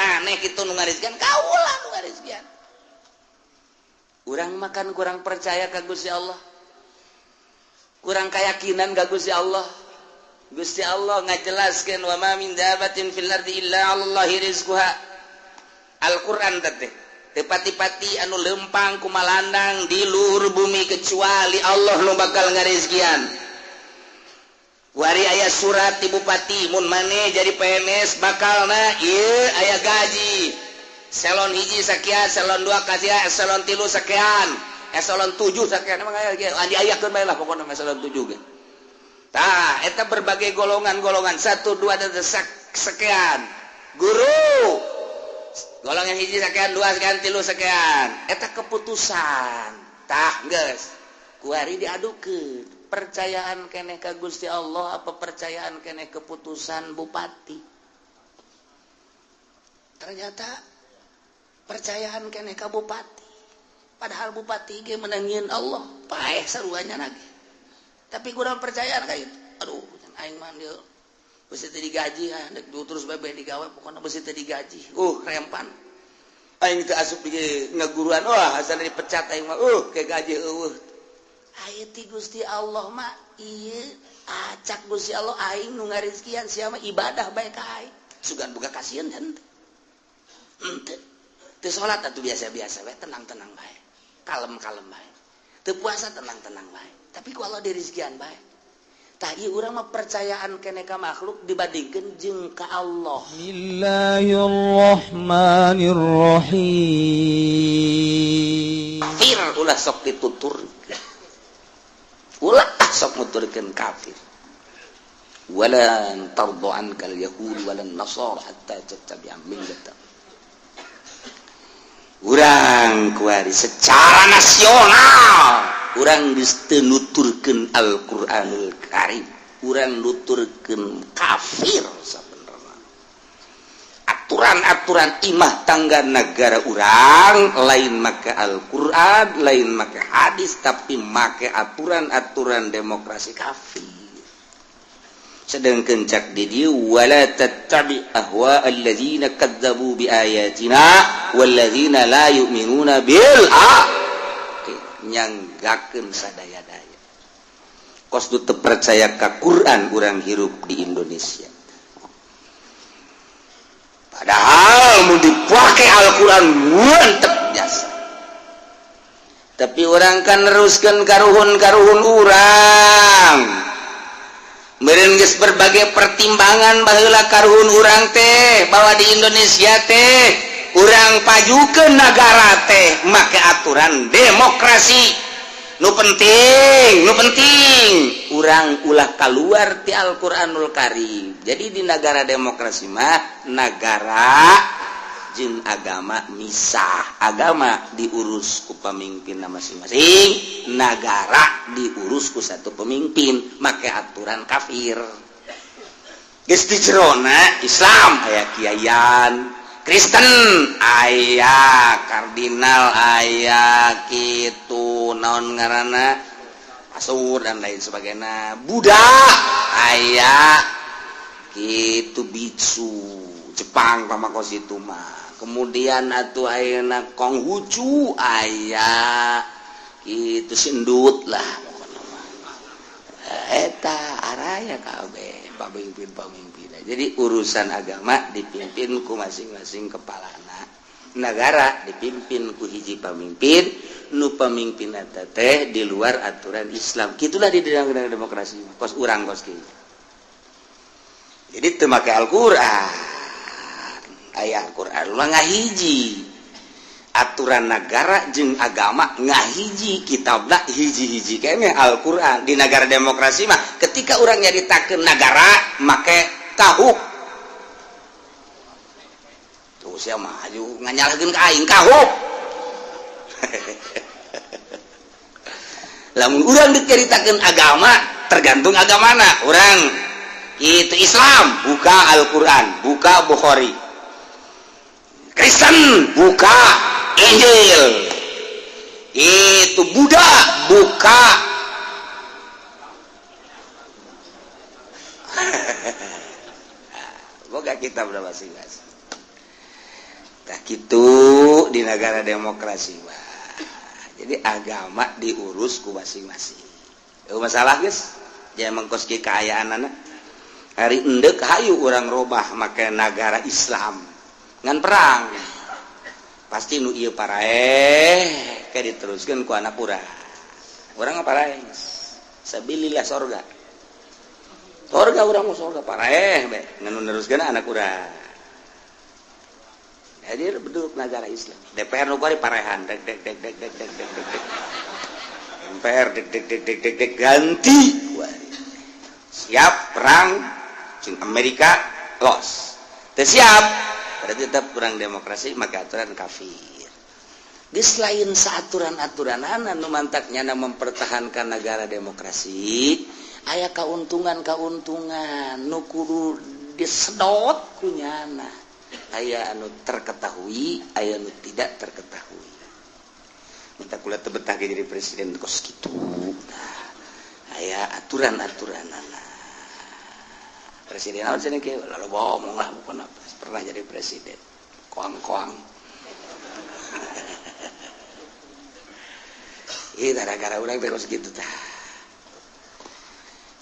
Maneh kitu nu ngarizkian, kaula nu ngarizkian. Urang makan kurang percaya ka Gusti Allah, kurang keyakinan ka Gusti Allah. Gusti Allah ngajelaskeun, wa ma min dabatin fil ardi illa 'alallahi rizquha. Al-Qur'an teh teu pati-pati anu lempang kumalandang di luhur bumi kecuali Allah nu bakal ngarizkian. Wari aya surat ti bupati, mun maneh jadi PNS bakalna ieu aya gaji eselon 1 sakian, eselon 2 kasia, eselon 3 sakian, eselon 7 sakian. Emang aya ge diayakeun bae lah, pokokna eselon 7 ge. Tah, eta berbagai golongan-golongan 1 2 dan sekian. Guru golongan 1 sekian, 2 sekian, 3 sekian. Eta keputusan. Tah, geus kuari diadukeun. Percayaan keneh ka Gusti Allah apa percayaan keneh keputusan bupati? Ternyata percayaan keneh ka bupati. Padahal bupati ge menangin Allah, paeh saruanya lagi. Tapi kurang percayaan kayak itu. Aduh, aing mah dieu besi teu digaji, ah dek terus bae digawe, pokona besi teu digaji. Rempan. Aing teu asup di ngaguruan, wah asal dipecat aing mah, ke gaji eueuh. Aya ti Gusti Allah mah ieu acak Gusti Allah, aing nu ngarizkian, sia mah ibadah bae ka aing. Sugan buka kasihan henteu. Henteu. Teu salat atuh biasa-biasa bae, tenang-tenang bae. Kalem-kalem bae. Teu puasa tenang-tenang bae. Tapi ku Allah dirizkian bae. Tah, ieu urang mah percayaan keneh ka makhluk dibandingkeun jeung ka Allah. Bismillahirrahmanirrahim. Kafir ulah sok ditutur. Ulah sok nuturkeun kafir. Walan tardu ankal yahud walan nasara hatta tattabi'a millatahum. Urang kuari secara nasional urang geus teu nuturkeun Al-Qur'anul Karim, urang nuturkeun kafir. Sabenerna aturan-aturan imah tangga negara urang lain make Al-Qur'an, lain make hadis, tapi make aturan-aturan demokrasi kafir. Sedangkan cak di dieu, wala tattabi ahwa alladzina kadzabu bi ayatina walladzina la yu'minuna bil akhir, nyanggakeun sadaya-daya kos nu teu percaya ka Quran. Urang hirup di Indonesia, padahal mun dipake Al-Quran mantep jasa, tapi urang kan neruskeun karuhun-karuhun urang. Meureun geus berbagai pertimbangan baheula karuhun urang teh bahwa di Indonesia teh urang pajukeun nagara teh make aturan demokrasi. Nu penting urang ulah keluar ti Al-Qur'anul Karim. Jadi di negara demokrasi mah negara jeung agama misah, agama diurus ku pemimpin masing-masing, negara diurus ku satu pemimpin make aturan kafir. Geus di jerona Islam aya kiaian, Kristen aya kardinal, aya kitu naon ngaranna, pasur dan lain sebagainya, Buddha aya kitu biksu Jepang pamakos itu mah. Kemudian atuh ayeuna Konghucu aya itu, sindut lah pokokna mah. Eta araya kabeh pamimpin-pamimpin. Jadi urusan agama dipimpin ku masing-masing kepalana, negara dipimpin ku hiji pamimpin, nu pamimpin eta teh di luar aturan Islam. Gitulah di dalam demokrasi kos urang kos kieu. Jadi teu make Al-Qur'an. Aya Al-Qur'an mah ngahiji aturan negara jeung agama, ngahiji kitabna hiji-hiji kene Al-Qur'an. Di negara demokrasi mah ketika urang nyaritakeun negara make kahuk tuh, sia mah aju nganyalahkeun ka aing kahuk. Lamun urang diceritakeun agama, tergantung agamana urang itu. Islam buka Al-Qur'an, buka Bukhari. Kristen buka Injil itu, Buddha buka. Boga kita udah masing-masing. Tah kitu di negara demokrasi mah. Jadi agama diurus ku masing-masing. Eueuh masalah geus. Jangan mengkos kieu kaayaanana. Hari endek hayu urang robah make negara Islam. Ngan perang. Pasti nu ieu paraeh kayak diteruskeun ku anak urang. Urang mah paraeh. Sabilillah sorga. Sorga urang mau sorga paraeh be. Ngan nu neruskeun anak urang. Jadi bentuk negara Islam. DPR nu kuari parehan dek dek dek dek dek dek dek dek dek. MPR dek dek dek dek dek dek ganti kuari. Siap perang jeung Amerika los. Teu siap berarti tetap kurang demokrasi maka aturan kafir. Geus lain saaturan-aturanana nu mantak nyana mempertahankan negara demokrasi, aya kauntungan-kauntungan nu kudu disedot ku nyana. Aya anu terketahui, aya anu tidak terketahui. Minta kula teu betah ge jadi presiden kos kitu. Nah, aya aturan-aturanana. Presiden naon cenah kieu lalu bohong lah bukan apa. Pernah jadi presiden. Koang-koang. Ih gara-gara urang teh kos kitu tah.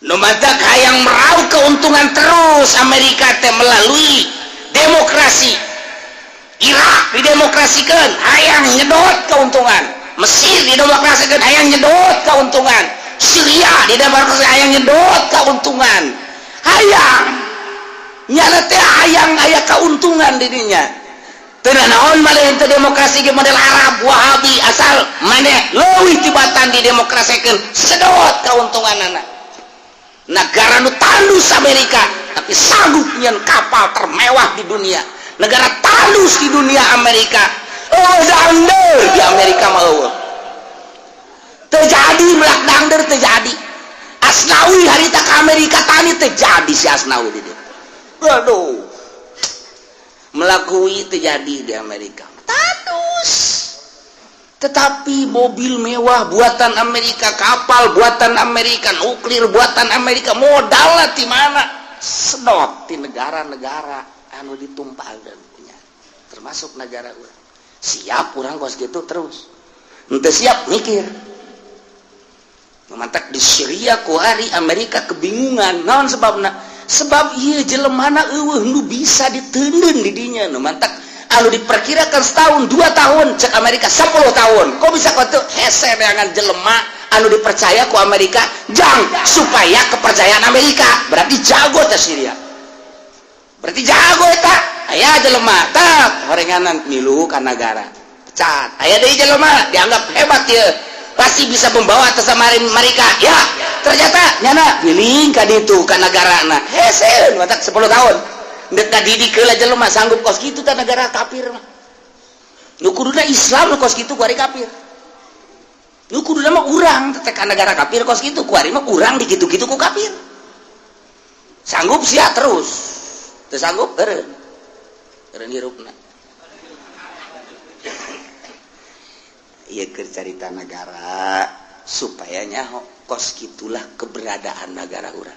Nu matak hayang meraup keuntungan terus Amerika teh melalui demokrasi. Irak didemokrasikan hayang nyedot keuntungan. Mesir didemokrasikan hayang nyedot keuntungan. Syria didemokrasikan hayang nyedot keuntungan. Hayang nyana teh hayang aya keuntungan didinya. Teu naon maneh teu demokrasi ge model Arab Wahabi asal maneh leuwih tibatan didemokrasikeun sedot keuntunganana. Negara nu tandus Amerika tapi sanggup nyen kapal termewah di dunia. Negara tandus di dunia Amerika. Oh dangder di Amerika mah eueuh. Terjadi melak dangder terjadi. Asnawi harita ke Amerika tani terjadi si Asnawi di dieu. Aduh. Melakui terjadi di Amerika. Tandus. Tetapi mobil mewah buatan Amerika, kapal buatan Amerika, nuklir buatan Amerika, modalnya di mana? Sedot di negara-negara anu ditumpahkeun punya. Termasuk negara urang. Siap urang kos gitu terus. Henteu siap mikir. Mantak di Syria kuari Amerika kebingungan. Naon sebabna? Sebab ieu jelemana eueuh nu bisa diteundeun di dinya. Nu mantak anu diperkirakan setahun 2 tahun cek Amerika 10 tahun. Kok bisa kau tuh hese neangan jelema anu dipercaya ku Amerika jang supaya kepercayaan Amerika berarti jago teh Syria. Berarti jago eta. Aya jelema tak horenganan milu ka nagara. Pecat. Aya deui jelema dianggap hebat ieu. Pasti bisa membawa atas sama mereka. Ya, ternyata nyana giling ka ditu ka nagarana. Hese mantak 10 tahun. Ndek didik heula jelema sanggup kos kitu tah negara kafir mah. Nu kuduna Islam nu kos kitu kuari kafir. Nu kuduna mah urang teh ka negara kafir kos kitu kuari mah urang dikitu-kitu ku kafir. Sanggup sia terus. Teu sanggup eureun. Eureun hirupna. Ieu keur carita negara supaya nyaho kos kitulah keberadaan negara urang.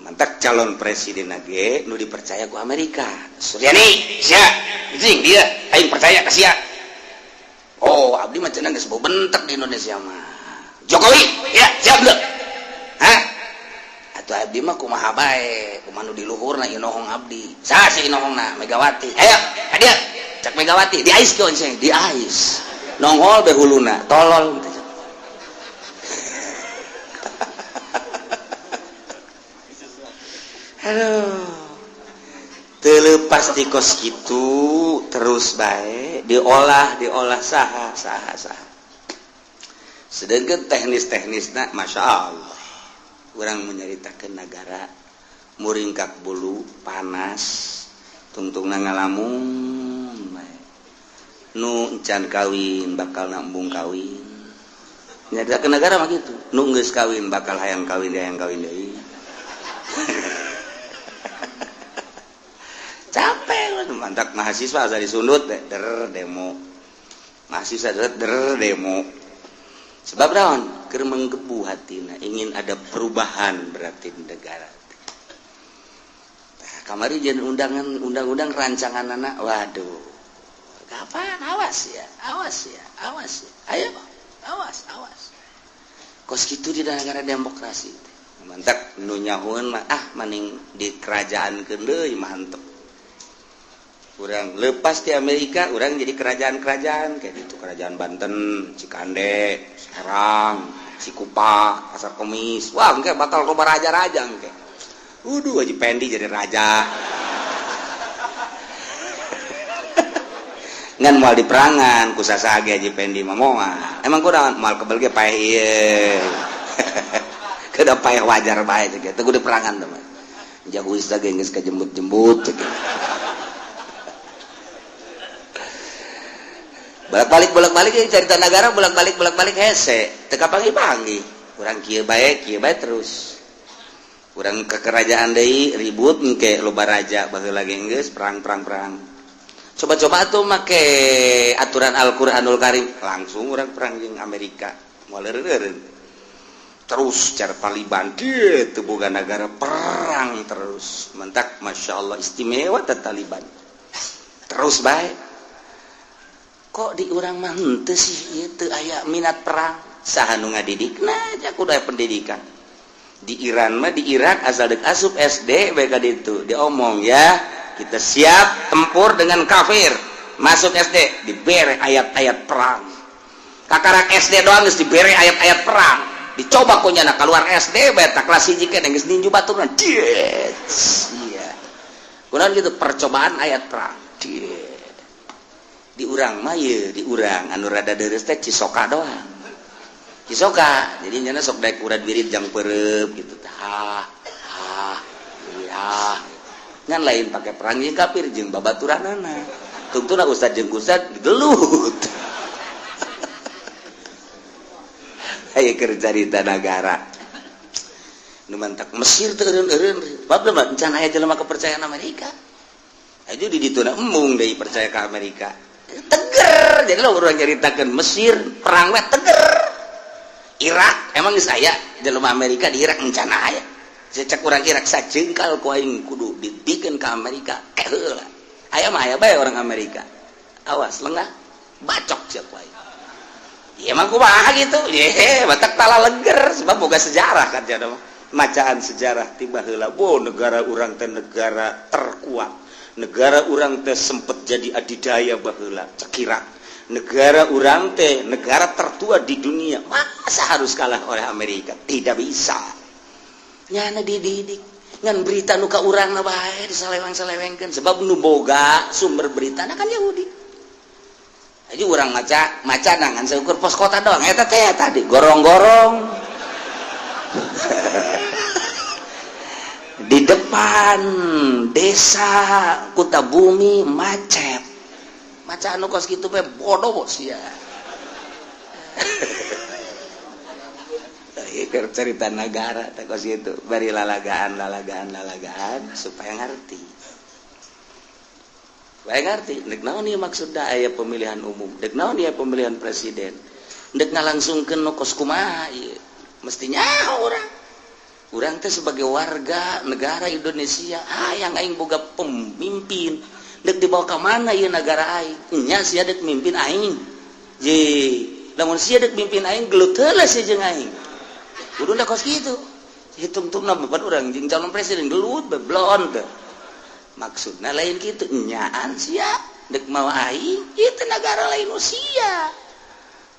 Mantak calon presiden ge nu dipercaya ku Amerika. Suryani, sia, jeung dia aing percaya ka sia. Oh, abdi mah cenah geus bau bentek di Indonesia mah. Jokowi, ya, siap deuk. Hah? Atuh abdi mah kumaha bae, kumaha nu di luhurna inohong abdi. Saha sih inohongna? Megawati. Ayo, ka dieu. Cak Megawati, di ais kieu cenah, di ais. Nongol be huluna, tolol. Aduh. Terlepas di kos gitu terus baik diolah diolah saha saha saha. Sedangkan teknis-teknisna masya Allah. Urang menyeritakan negara muringkak bulu panas tungtungna ngalamun bae. Nu encan kawin bakal nambung kawin. Nyaritakeun negara mah kitu. Nu geus kawin bakal hayang kawin deui. Capek mantak mahasiswa asa disundut der demo. Mahasiswa der demo. Sebab naon? Keur menggebu hatina, ingin ada perubahan berarti di negara. Nah, kamari jeung undangan undang-undang rancangan anak, waduh. Kapan? Awas ya, awas ya, awas ya. Ayo, awas, awas. Kos kitu di negara demokrasi. Mantap nu nyahoeun mah ah maning di kerajaan deui mantep. Urang lepas di Amerika, urang jadi kerajaan-kerajaan kayak gitu, kerajaan Banten, Cikande, Serang, Cikupa, Pasar Kemis. Wah, engke bakal loba raja-raja engke. Uduh, Haji Pendi jadi raja. Ngan moal diperangan ku saha ge Haji Pendi mah moal. Emang kunaon moal kebel ge paeh ieu. Kada paeh wajar bae cek teu kudu perangan teh mah. Jago geus ge geus kajembut-jembut cek. Bolak-balik cerita negara bolak-balik hese teu kapanggih-panggih. Urang kieu bae terus. Urang ke kerajaan deui ribut engke loba raja baheula ge geus perang-perang-perang. Coba-coba tuh make aturan Al-Qur'anul Karim langsung urang perang jeung Amerika moal eureun. Terus cara Taliban kieu teu boga negara perang terus. Mentak masyaallah istimewa teh Taliban. Terus bae. Kok di urang mah henteu sih ieu teu aya minat perang. Saha nu ngadidikna aja kudu aya pendidikan. Di Iran mah di Irak asal deuk asup SD bae ka ditu diomong ya kita siap tempur dengan kafir. Masuk SD dibere ayat-ayat perang. Kakarak SD doang geus dibere ayat-ayat perang. Dicoba ku nyana keluar SD bae ta kelas 1 keneh geus ninju baturna. Iya. Kunaon gitu percobaan ayat perang. Di urang mah ye di urang anu rada deures teh Cisoka doang. Cisoka jadi nyana sok daek urad wirid jang pereup gitu tah. Ha iya. Ngan lain pakai perang jeung kafir jeung babaturanana. Tungtuna ustad jeung ustad gelut. Aya keur carita nagara. Nu mantak Mesir teh eureun-eureun. Bab mah encan aya jelema kepercayaan Amerika. Aja di ditu na embung deui percaya ka Amerika. Teger jadi lo orang nyaritakeun Mesir perang we teger. Irak emang geus aya jelema Amerika di Irak encan aya. Cecek urang Irak sajengkal ku aing kudu dibikeun ka Amerika eh heula. Aya mah aya bae orang Amerika. Awas lengah bacok sia ku aing. Ya emang kumaha gitu. Ye batak tala leger sebab boga sejarah kan sia mah. Macaan sejarah tiba heula bo negara urang teh negara terkuat. Negara urang teh sempet jadi adidaya baheula cekira. Negara urang teh negara tertua di dunia, masa harus kalah oleh Amerika? Tidak bisa. Nyana dididik ngan berita nu ka urang na bae disaleweng-salewengkeun sebab nu boga sumber beritana kan Yahudi. Jadi urang maca maca ngan seukur pos kota doang eta teh tadi gorong-gorong. Di depan desa Kutabumi macet. Maca anu kos kitu bae bodoh sia. Ieu cerita negara teh kos kitu, bari lalagaan lalagaan lalagaan supaya ngarti. Supaya ngarti, dek naon ieu maksudna aya pemilihan umum, dek naon ieu pemilihan presiden. Dek ngalangsungkeun nu kos kumaha ieu. Mestinya urang urang teh sebagai warga negara Indonesia hayang aing boga pemimpin dek dibawa ka mana ieu negara aing nya sia dek mimpin aing ye lamun sia dek mimpin aing gelut heula sia jeung aing kuduna kos kitu hitung-tungna beban urang jeung calon presiden gelut beblon teh maksudna lain kitu nyaan sia dek mawa aing ieu teh nagara lain sia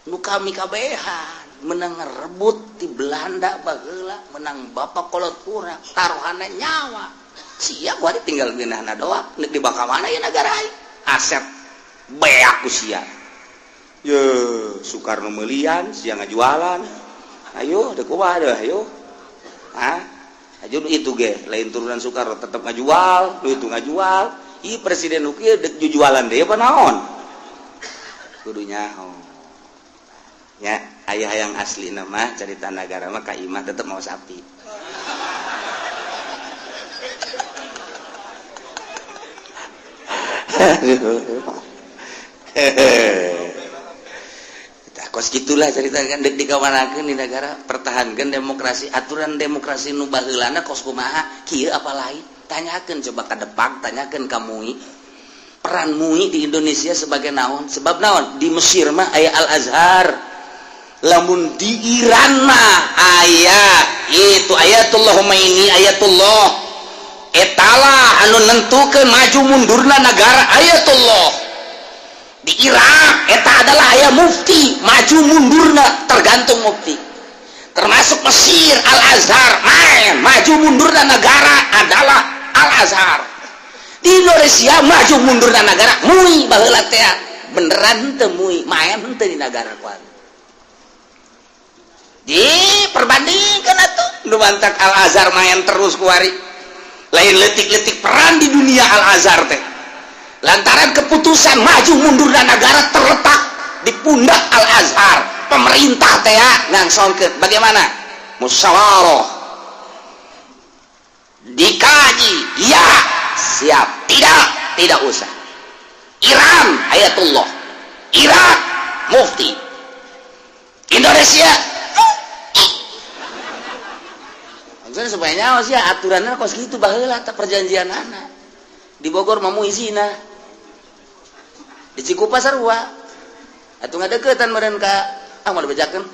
nu kami kabehan menang rebut di Belanda baheula menang bapak kolot urang taruhanna nyawa sia gua tinggal geunahna doang nek dibaka mana ya negara aing aset beak ku sia ye Soekarno meulian sia ngajualan ayo dek kumaha deh ayo ah aja nu itu ge lain turunan Soekarno tetep ngajual nu itu ngajual ieu presiden nu kieu dek jujualan deui apa naon kudu nyaho ya ayah yang asli nama cerita negara mah ka imah tetep mau sapi. Kos gitulah cerita kan dek dikawanakeun di negara pertahankan demokrasi aturan demokrasi nu baheulana kos kumaha kieu apa lain tanyakeun coba ka Depak tanyakeun ka MUI Peran MUI di Indonesia sebagai naon? Sebab naon, di Mesir mah aya Al Azhar, lamun di Iran mah aya itu Ayatullah Khomeini. Ayatullah etala anu nentukeun maju mundurna negara. Ayatullah di Irak eta adalah aya mufti, maju mundurna tergantung mufti. Termasuk Mesir, Al Azhar main maju mundurna negara adalah Al Azhar. Di Indonesia maju mundurna negara MUI. Baheula teh beneran teu MUI main henteu di negara kuat di perbandingkan atuh. Nu mantak Al Azhar main terus kuari, lain letik-letik peran di dunia Al Azhar teh, lantaran keputusan maju mundurna negara terletak di pundak Al Azhar. Pemerintah teh ngangsongkeun bagaimana musyawarah, dikaji, ya siap, tidak, tidak usah. Iran Ayatullah, Irak mufti, Indonesia. Maksudnya supaya nyawa sih aturannya kos gitu baheula teh perjanjian anak. Di Bogor mah izina, di Cikupa sarua atuh, ngadeukeutan meureun ka ah mau dibejakeun.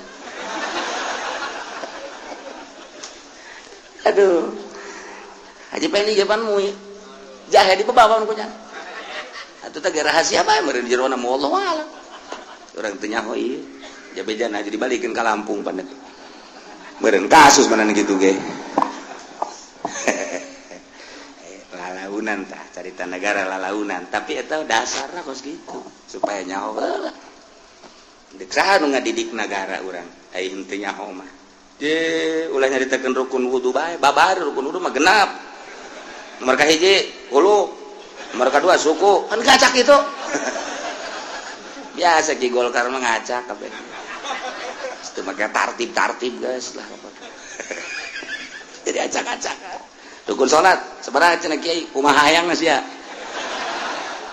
Aduh, Haji Pendi japan MUI jahe di bebawan kunya atuh teh rahasia bae meureun jerona, wallahu a'lam, urang teu nyaho ieu jabejana aja dibalikeun ka Lampung pan meureun kasus mana gitu ge. Lalaunan tah carita negara lalaunan, tapi eta dasarna kos gitu supaya nyaho heula. Dek saha nu ngadidik negara urang ai henteu nyaho mah? Je ulah nyaritakeun rukun wudu bae, babar rukun wudu mah genap. Nomor kahiji hulu, nomor kadua suku, kan ngacak itu. Biasa ki Golkar mah ngacak kabeh. Itu make tartib-tartib guys lah. Jadi acak-acak. Rukun salat sabaraha cenah kiai, kumaha hayangna sia?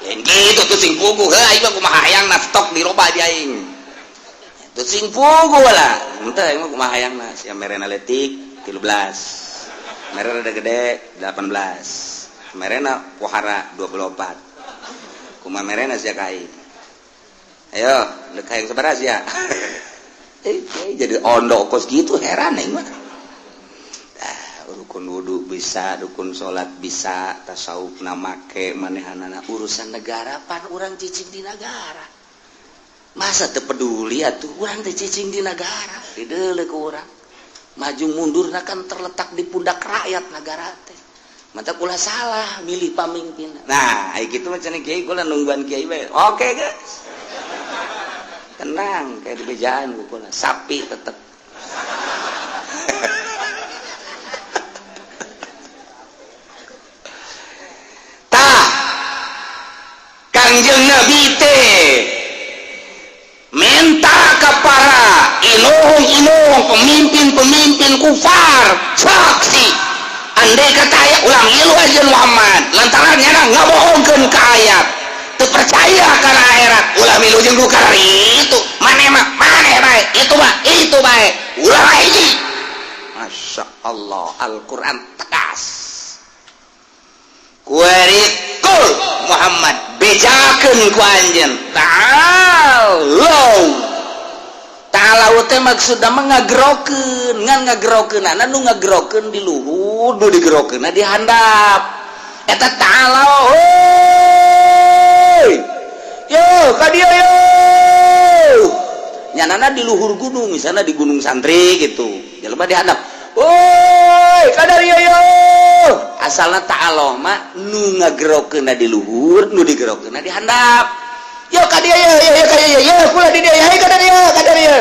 Lain gitu tuh sing puguh, heuh aing mah kumaha hayangna, stok diroba di aing. Tuh sing puguh lah. Henteu, aing mah kumaha hayangna sia, merena letik 13. Merena rada gede 18. Merena pohara 24. Kumaha merena sia ka aing? Ayo, dek hayang sabaraha sia? Eh, jadi ondok kos gitu, heran aing mah. Rukun wudhu bisa, rukun salat bisa, tasawuf make manehanana. Urusan negara pan urang cicing di negara, masa teu peduli atuh? Urang teh cicing di negara, dideuleu ku urang maju mundurna kan terletak di pundak rakyat negara teh. Mantap, ulah salah milih pamimpin. Nah, ai kitu mah cenah kiai, kula nungguan kiai bae. Oke guys, tenang, kayak di bejaan ku kula sapi tetep. Tah, Kangjeng Nabi teh minta ke para inuhung-inuhung, pemimpin-pemimpin kufar, saksi andai kata aya ulah ngilu aja Muhammad lantaran nyana ngabohongkeun ka ayat, teu percaya kana akhirat, ulah milu jeung nu itu maneh mah maneh bae, itu mah itu bae, ulah hiji. Masya Allah, Al-Quran tegas kuari kul Muhammad, bejakeun ku anjeun ta'alau. Ta'alau teh maksudna mah ngagerokeun, ngan ngagerokeunana nu ngagerokeun di luhur, nu digerokeunna di handap eta ta'alau. Hoi yo ka dieu yo, nyanana di luhur gunung, misalnya di Gunung Santri gitu, jelema di handap, woi kadar yo yo. Asalna ta'alau mah nu ngagerokeunna di luhur, nu digerokeunna di handap. Yo ka dieu yo, yo yo ka dieu yo, kula di dieu, hai ka dieu, ka dieu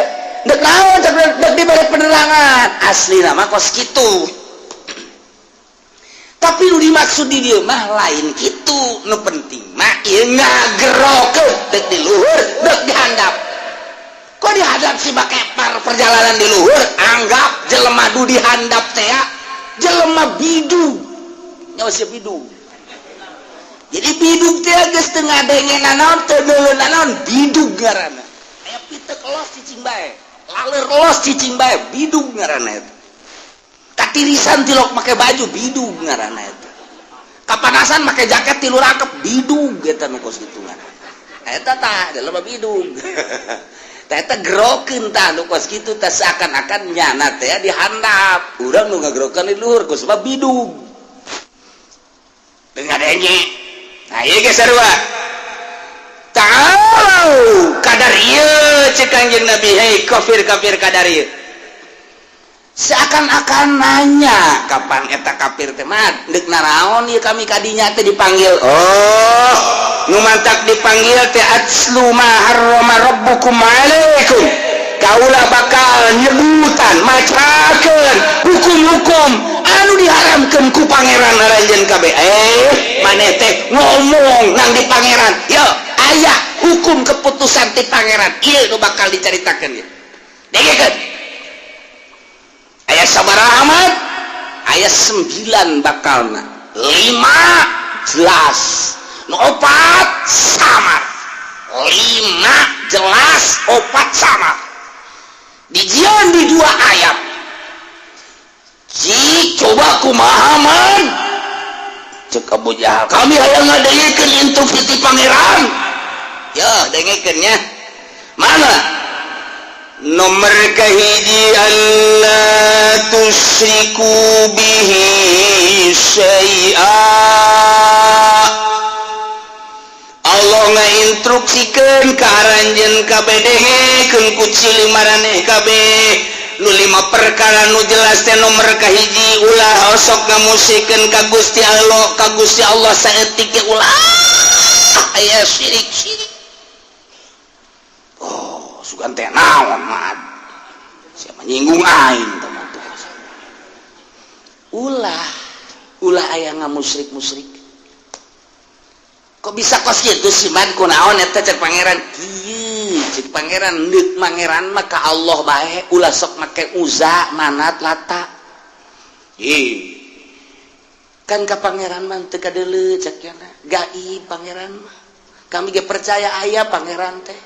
dek naon, dek dibere penerangan. Asli nama kos kitu, tapi nu dimaksud di dieu mah lain kitu. Nu penting mah ieu ngagerokeun dek di luhur dek di handap. Kok dihadap si bakepar perjalanan di luhur, anggap jelema du dihandap teh jelema bidug, nyawa siap bidug. Jadi bidug teh geus teu ngadenge nanaon, teu deuleu nanaon, bidug ngaranna. Aya pitek los cicing bae, laler los cicing bae, bidug ngaranna eta. Katirisan tilok make baju, bidug ngaranna eta. Kapanasan make jaket tilu rangkep, bidug eta nu kos kitu. Eta tah jelema bidug. Tah, eta gerokeun tah nu kos kitu tah, seakan-akan nyana teh di handap, urang nu ngagerokeun di luhur ku sebab bidug. Teu ngadenge. Nah, ieu ge sarua. Ta'alau kadar ieu, cek Kangjeng Nabi, hei kafir-kafir kadar ieu. Seakan-akan nanya kapan eta kafir teh, "Mat, deuk naraon ieu kami kadinya teh dipanggil?" Oh, nu mantak dipanggil teh, "Atlu ma harrama rabbukum alaikum." Kaula bakal nyebutan, macakeun hukum-hukum anu diharamkeun ku Pangeran aranjeun kabeh. Eh, maneh teh ngomong nang di Pangeran. Yo, aya hukum keputusan ti Pangeran ieu nu bakal dicaritakeun ieu. Dengekeun. Aya sabaraha amat? Aya 9 bakalna. 5 jelas, nu 4 samar. 5 jelas, 4 samar. Dijieun di dua ayat. Cik, coba kumaha, man? Cek Abu Jahal, "Kami hayang ngadengekeun instruksi ti Pangeran." Ya, dengekeun nya. Mana? Nomor kahiji, alla tusyriku bihi syai'a. Allah ngainstruksikeun ka aranjeun kabeh, dengekeun ku cili maraneh kabeh, nu lima perkara nu jelas teh, nomor kahiji, ulah osok ngamusrikkeun ka Gusti Allah, ka Gusti Allah saeutik ge ulah aya syirik syirik. Oh, sugan teh naon, mat? Siapa nyinggung aing teh mah? Ulah ulah aya ngamusrik-musrik. Kok bisa kos kitu sih, man? Kunaon eta? Cek Pangeran kieu, cek Pangeran, deuk Pangeran mah ka Allah bae, ulah sok make Uza, Manat, Lata. Ih, kan ka Pangeran mah teu kadeuleu, cek nya gaib Pangeran mah. Kami ge percaya aya Pangeran teh,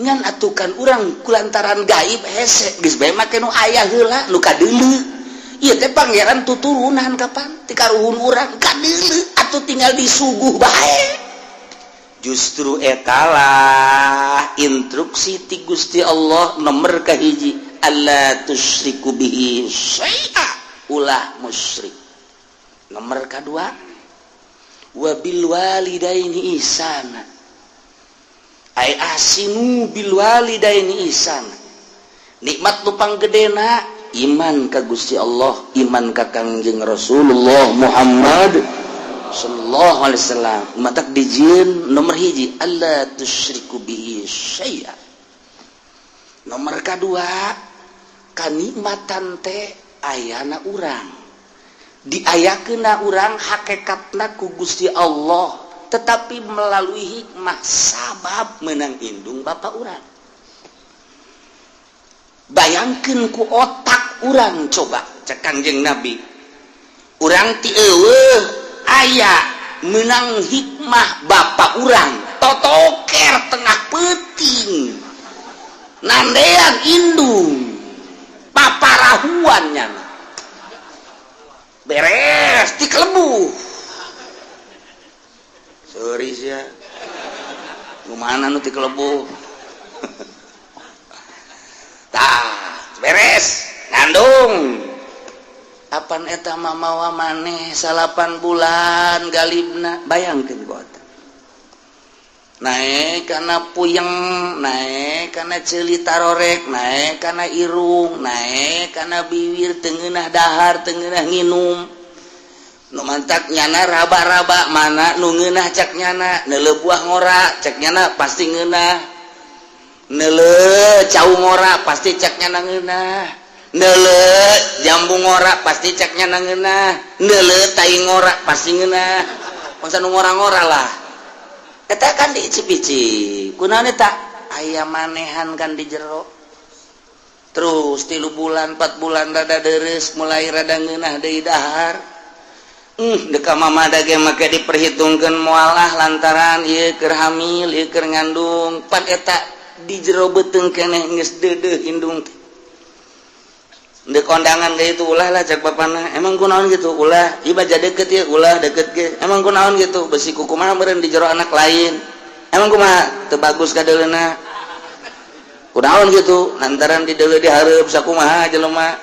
ngan atukan urang kulantaran gaib hese, geus bae make nu aya heula, nu kadeuleu. Ieu teh Pangeran tuturunan kapan ti karuhun urang kadeuleu, atuh tinggal disuguh bae. Justru etalah instruksi ti Gusti Allah nomor kahiji, alla tusyriku bihi syai'a, ulah musyrik. Nomor kedua, wabil walidaini ihsana, ay ahsinu bil walidaini ihsana. Nikmat nu panggedena iman ka Gusti Allah, iman ka Kangjeng Rasulullah Muhammad sallallahu alaihi wasallam. Matak dijieun nomor hiji, alla tusyriku bihi syai'a. Nomor kedua, kanikmatan teh ayana urang, diayakeuna urang hakikatna ku Gusti Allah, tetapi melalui hikmah sabab menang indung bapak urang. Bayangkan ku otak urang coba, cek Kangjeng Nabi, urang ti eueuh aya menang hikmah bapak urang totoker tengah peuting nandean indung paparahuan, nyana beres ti kelebu. Sorry sia, nu mana nu ti kelebu? Tah, beres ngandung, apan eta mamawa maneh 9 bulan galibna. Bayangkeun ku otak, naik karena puyeng, naik karena ceuli tarorek, naik karena irung, naik karena bibir, teu ngeunah dahar, teu ngeunah nginum. Nu mantak nyana raba-raba mana nu ngeunah. Cek nyana neuleu buah ngora, cek nyana pasti ngeunah. Neuleu cau ngora, pasti cek nyana ngeunah. Neuleu jambu ngora, pasti cek nyana ngeunah. Neuleu tai ngora, pasti ngeunah. Masa nu ngora-ngora lah eta kan diicip-icip. Kunaon eta? Aya manehan kan di jero. Terus 3 bulan, 4 bulan, rada deres, mulai rada ngeunah deui dahar. Deka mama dage make diperhitungkeun mualah, lantaran ieu keur hamil, ieu keur ngandung. Pan eta di jero beuteung keneh geus deudeuh indung teh. Ndek kondangan kayak itu ulah lah cek bapana. Emang kunaon gitu ulah, ieu baja deket ya ulah deket ge. Emang kunaon gitu besi kukumaha meureun di jero anak lain. Emang kumaha teu bagus kadeuleuna. Kunaon gitu lantaran di deuleu dihareup sakumaha jelema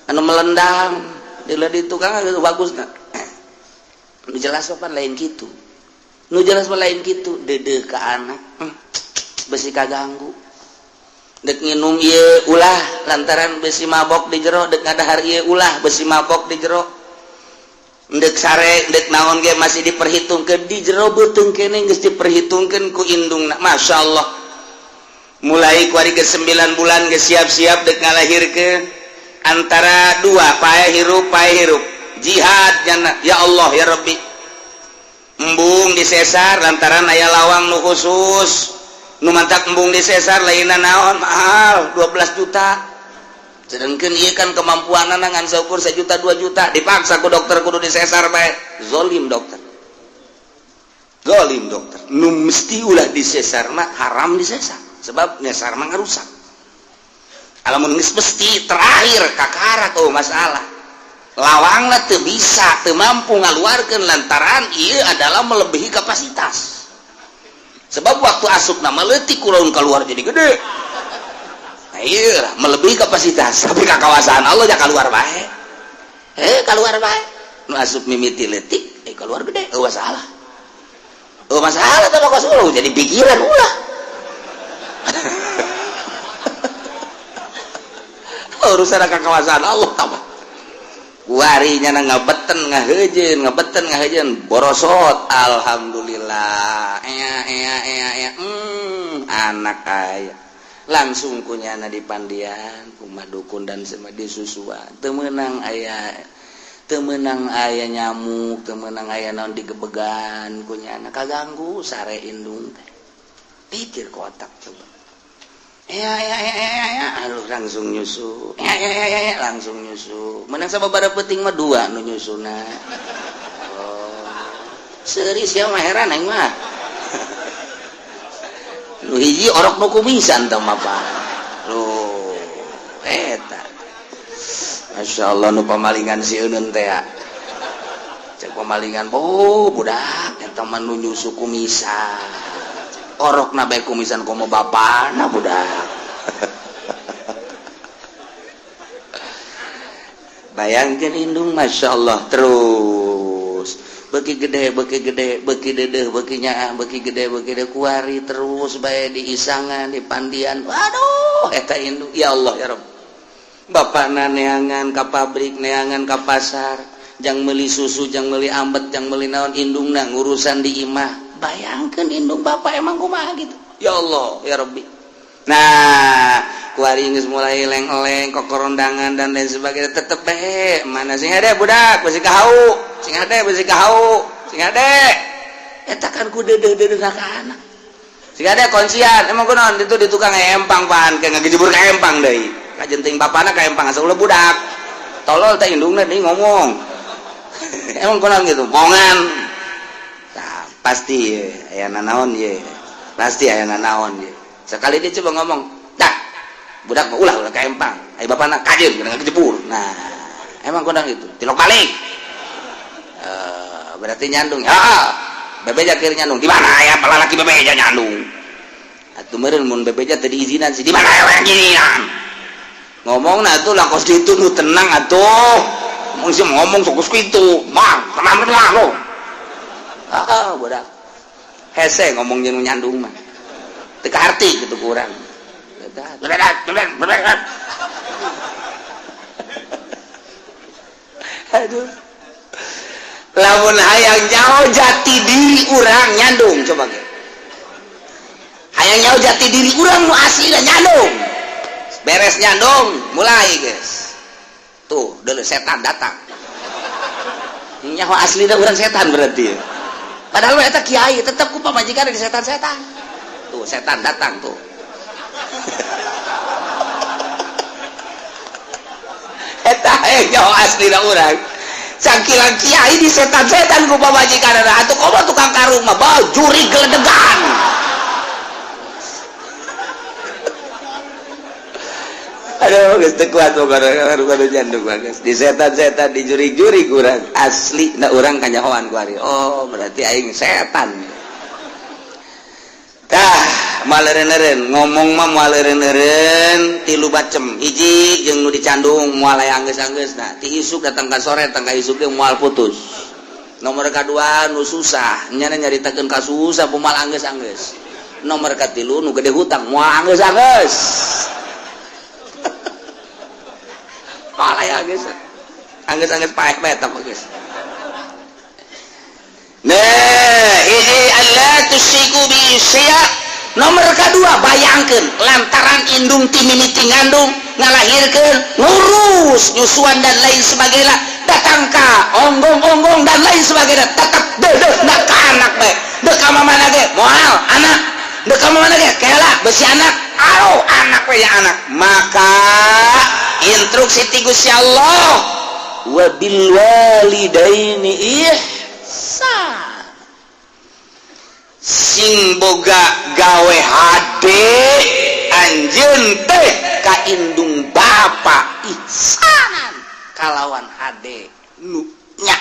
anu melendang deuleu di tukang gitu bagus na. Nu jelas sopan lain kitu. Nu jelas mah lain kitu deudeuh ka anak. Besi kaganggu. Dek nginum ieu ulah lantaran besi mabok di jero, dek ngadahar ieu ulah besi mabok di jero, dek sare dek naon ge masih diperhitungkeun di jero beuteung kene geus diperhitungkeun ku indungna. Masya Allah, mulai kuari ke 9 bulan geus siap-siap dek ngalahirkeun antara dua pae hirup jihad nyana. Ya Allah ya Rabbi, embung disesar lantaran aya lawang nu khusus nu mantak embung di sesar lainna naon mahal 12 juta, sedangkan ieu kan kemampuan ngan saukur 1 juta 2 juta, dipaksa ku dokter kudu disesar bae. Zolim dokter, zolim dokter. Nu mesti ulah disesar mah haram disesar, sebab nyesar mah ngarusak. Alamun geus mesti terakhir kakara tuh masalah lawangna teu bisa, teu mampu ngaluarkeun lantaran ieu adalah melebihi kapasitas. Sebab waktu asup nama leutik kurang keluar jadi gede. Nah, iya melebihi kapasitas, tapi kakawasan Allah ya keluar bae. Keluar bae. Nu asup mimiti leutik, keluar gede, eueuh masalah. Eueuh masalah teh kos jadi pikiran ulah. Urusan kakawasan Allah tambah. Kuari nyana ngabeten ngahejeun, ngabeten ngahejeun borosot, alhamdulillah. Ea ea ea ea. Anak aya. Langsung kunyana di pandian, kumah dukun dan semua disusuan. Teu meunang aya, teu meunang aya nyamuk, teu meunang aya naon digebegan kunyana kaganggu sare indung teh. Pikir kotak coba. Ya ya ya ya ya, aduh langsung nyusu. Ya ya ya ya, langsung nyusu. Menang sababaraha peuting mah dua nu nyusuna. Oh. Seuri sia mah heran aing mah. Nu hiji orok nu kumisan teh mah pa. Loh, eta. Masya Allah nu pamalingan si eunun teh ya. Cek pamalingan, oh budak eta mah nu nyusu kumisan. Orok na bae kumisan komo bapana budak. Bayangkeun indung Masya Allah terus beki gede beki gede beki dedeh beki nyaah beki gede beki gede kuari terus bae di isangan di pandian. Waduh eta indung ya Allah ya Rabb. Bapakna neangan ka pabrik neangan ka pasar jang meuli susu jang meuli ambet jang meuli naon indungna ngurusan di imah. Bayangkan indung bapak emang kumaha gitu. Ya Allah ya Rabbi. Nah kuari geus mulai leng-leng kokorondangan dan lain sebagainya tetep bae mana sing hade budak besi kahau sing hade besi kahau sing hade eta kan ku deudeuh-deudeuh ka anak sing hade kuncian emang kunaon itu di tukang empang pan ke ngagejebur ka empang deui kajenting bapana ka empang asa ulah budak tolol teh indungna deui ngomong. Emang kunaon gitu bongan pasti aya nanaon ye, pasti aya nanaon ye. Sekali dia coba ngomong, dah budak mah ulah ulah ka empang, ai bapana kajeun kana ngejebur. Nah, emang kondang itu, tilok balik. Berarti nyandung. Ya, bebeja keur nyandung. Di mana aya lalaki bebeja nyandung? Atuh meureun mun bebeja teu diizinan sih, di mana aya ngirinan? Ngomongna atuh lah kos kitu nu tenang atuh. Mun sih ngomong sok kos kitu, mah tenang tenang lo. Ah, budak hese ngomong jeung nyandung mah teu kaharti kitu ku urang. Aduh, lamun hayang nyaho jati diri urang nyandung coba ge. Hayang nyaho jati diri urang nu asli nyandung. Beres nyandung mulai guys. Tuh, deuleu setan datang. Nyaho asli da urang setan berarti. Padahal eta kiai tetep ku pamajikan di setan-setan. Tuh setan datang tuh. Eta nyaho asli da urang. Cangkilang kiai di setan-setan ku pamajikan atuh komo tukang karung mah bajuri geledegan. Aduh Geus teu kuat pokona jandung bagus. Di setan-setan, di jurig-jurig urang asli na urang kanyahoan ku ari. Oh, berarti aing setan. Tah, moal eureun-eureun ngomong mah, moal eureun-eureun. Tilu bacem: hiji, jeung nu dicandung moal aya anggeus-anggeus. Nah, ti isuk datang ka sore, datang ka isuk ge moal putus. Nomor kedua, nu susah nyana nyaritakeun ka susah moal anggeus-anggeus. Nomor katilu, nu gede hutang moal anggeus-anggeus. Moal aya anggeus anggeus-anggeus, paeh bae eta mah geus. Nah, hiji, alla tusyriku bi syai'a. Nomor kedua, bayangkeun lantaran indung ti mimiti ngandung, ngalahirkeun, ngurus nyusuan dan lain sebagainya, datang ka onggong-onggong dan lain sebagainya, tetap deudeuh nak ka anak bae. Dek ka mana ge moal anak, dek ka mana ge kela besi anak, aro anak we ya anak. Maka instruksi ti Gusti Allah, wabil walidaini ihsan. Sing boga gawe hade anjeun teh ka indung bapa, ihsanan kalawan hade nu nya.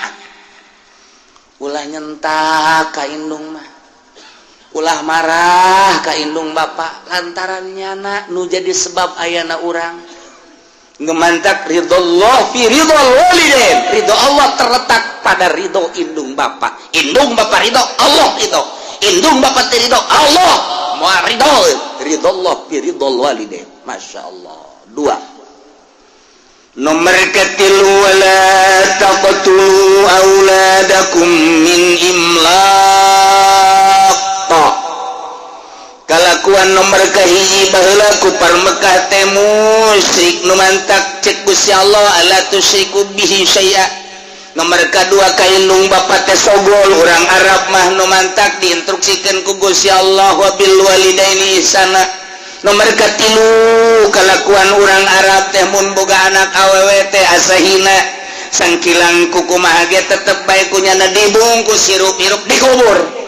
Ulah nyentak ka indung mah, ulah marah ka indung bapa, lantaran nyana nu jadi sebab ayana urang. Ngemantak ridho fi ridho walidain. Ridho Allah terletak pada ridho indung bapa. Indung bapa ridho, Allah ridho. Indung bapa teu ridho, Allah moal ridho. Ridho Allah fi ridho walidain. Masya Allah. Dua. Nomor ketilu, wala taqtulu auladakum min imlaq. Kalakuan nomor kahiji baheula kufar Mekah teh musyrik, nu mantak cek Gusti Allah, alla tusyriku bihi syai'a. Nomor kadua, ka indung bapa teh sogol urang Arab mah, nu mantak diinstruksikeun ku Gusti Allah, wabil walidaini ihsana. Nomor katilu, kalakuan urang Arab teh mun boga anak awewe teh asa hina, sangkilang kukumaha ge tetep bae ku nyana dibungkus hirup-hirup dikubur.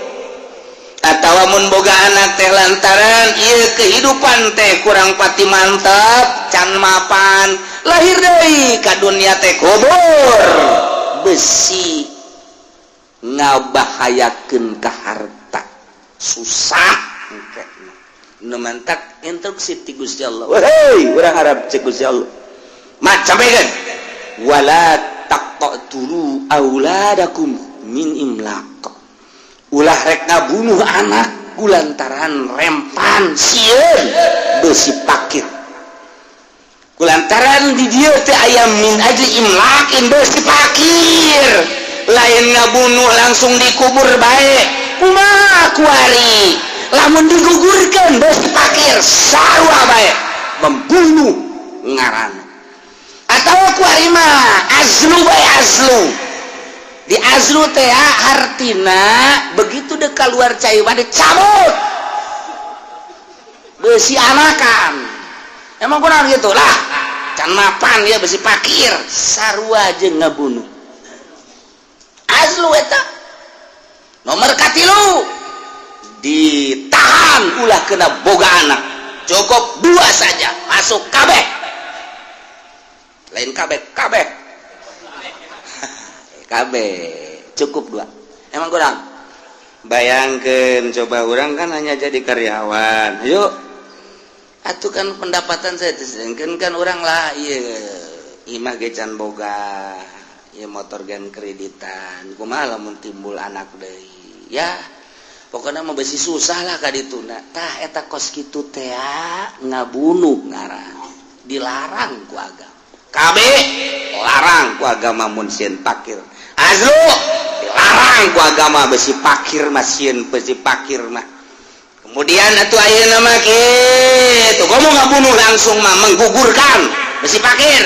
Atau mun boga anak teh, lantaran ieu kehidupan teh kurang pati mantap, can mapan, lahir deui ka dunia teh kubur, besi ngabahayakeun ka harta susah engke. Nu mantak instruksi ti Gusti Allah, "Wahai urang Arab," cek Gusti Allah, "mat sampaikan, wala taqtulu auladakum min imlaq." Ulah rek ngabunuh anak kulantaran rempan, sieun, besi pakir. Kulantaran di dieu teh aya min ajli imlakin, besi pakir. Lain ngabunuh langsung dikubur bae. Kumaha kuari lamun digugurkan besi pakir, sarua bae membunuh ngaran. Atau kuari mah azlu bae, azlu. Di azlu teh hartina begitu dek keluar cai cabut besi anakan. Emang kurang gitu lah, can mapan ya, besi pakir, sarua jeung ngabunuh azlu eta. Nomor katilu, ditahan ulah kena boga anak, cukup dua saja, masuk kabeh. Lain kabeh kabeh, kabeh, cukup dua. Emang kurang? Bayangkan coba, orang kan hanya jadi karyawan. Ayo atuh, kan pendapatan saya sedangkan kan orang lah, iya, imah ge can boga ya, motor gen kreditan. Kumaha lamun timbul anak deui? Ya pokoknya mau besi susah lah ka dituna. Tah, eta kos kitu teh ngabunuh ngaran, dilarang ku agama. KB larang ku agama mun sieun pakir. Azlu dilarang ku agama, besi pakir mah, sieun besi pakir mah. Kemudian atuh ayeuna mah kitu, kamu ngabunuh langsung mah menggugurkan besi pakir,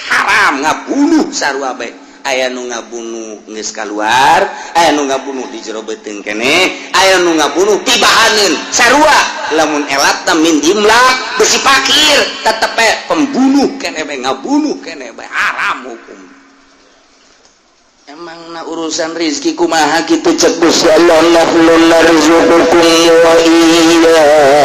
haram. Ngabunuh sarua bae. Aya nu ngabunuh geus kaluar, aya nu ngabunuh di jero beuteung keneh, aya nu ngabunuh tibahaneun, sarua. Lamun elatna min imlaq, besi pakir, tetep bae pembunuh keneh bae, ngabunuh keneh bae, haram hukum. Emang na urusan rizki kumaha kitu? Cek Gusti Allah, nahnu narzuqukum wa iyyahum.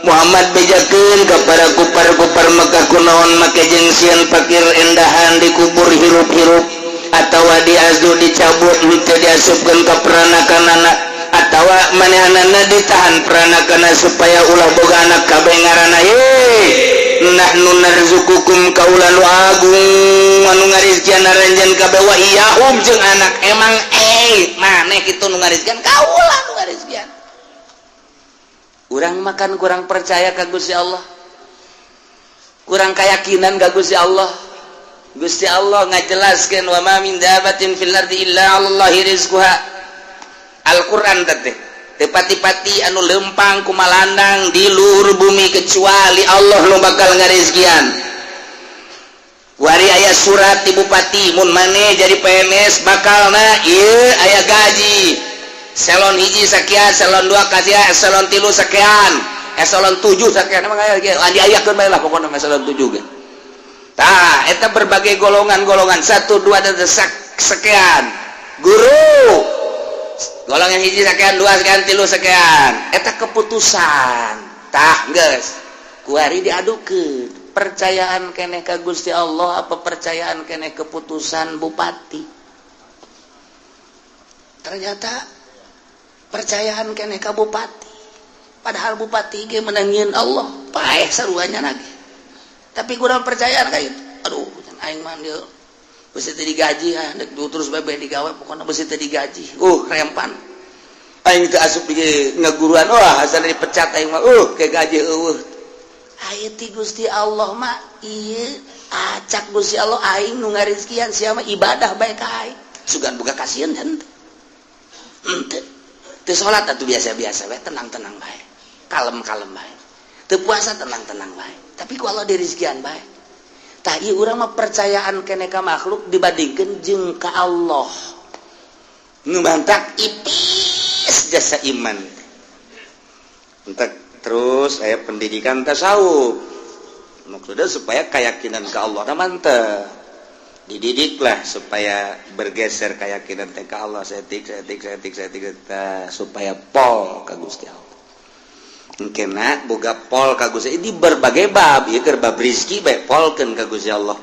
Muhammad. Muhammad bejakeun ka para kupar-kupar Mekah kunaon make jeung sieun pakir endahan dikubur hirup-hirup atawa diazdu dicabut henteu diasupkeun ka peranakanana atawa manehanana ditahan peranakana supaya ulah boga anak kabeh ngaranna ye nahnu narzukukum kaula nu agung anu ngarizkian aranjeun kabeh wa iyyahum jeung anak emang maneh kitu nu ngarizkian kaula nu ngarizkian. Urang makan kurang percaya ka Gusti Allah, kurang keyakinan ka Gusti Allah. Gusti Allah ngajelaskeun wa ma min dabatin fil ardi illa 'alallahi rizquha. Al-Qur'an teh teu pati-pati anu lempang kumalandang di luhur bumi kecuali Allah nu bakal ngarizkian. Wari aya surat di bupati mun maneh jadi PNS bakalna ieu aya gaji eselon 1 sekian, eselon 2 sekian, eselon 3 sekian, eselon 7 sekian. Emang aya ge diayakeun bae lah pokokna eselon 7 ge. Tah eta berbagai golongan-golongan 1 2 dan sekian, guru golongan 1 sekian, 2 sekian, 3 sekian, eta keputusan. Tah geus kuari diadukeun percayaan keneh ka Gusti Allah apa percayaan keneh keputusan bupati. Ternyata percayaan keneh ka bupati, padahal bupati ge menangin Allah paeh saruanya lagi, tapi kurang percayaan kayak itu. Aduh, aing mah dia besi teu digaji, ah terus bebe digawe pokoknya besi teu digaji, rempan aing teu asup di ngaguruan, wah asal dipecat aing mah, kayak gaji eueuh. Aya ti Gusti Allah mah ieu acak Gusti Allah aing nu ngarizkian sia mah ibadah bae ka aing sugan buka kasihan henteu henteu teu salat atuh biasa-biasa bae, tenang-tenang bae, kalem-kalem bae, teu puasa tenang-tenang bae, tapi ku Allah dirizkian bae. Tah ieu urang mah percayaan keneh ka makhluk dibandingkeun jeung ka Allah nu mantak ipis jasa iman. Entek terus saya pendidikan tasawuf maksudnya supaya keyakinan ke Allah nah mantep dididiklah supaya bergeser keyakinan teh ke Allah setik setik setik setik supaya pol ka Gusti Allah. Mungkin boga pol ka Gusti di berbagai bab ieu keur bab rizki bae polkeun ka Gusti Allah.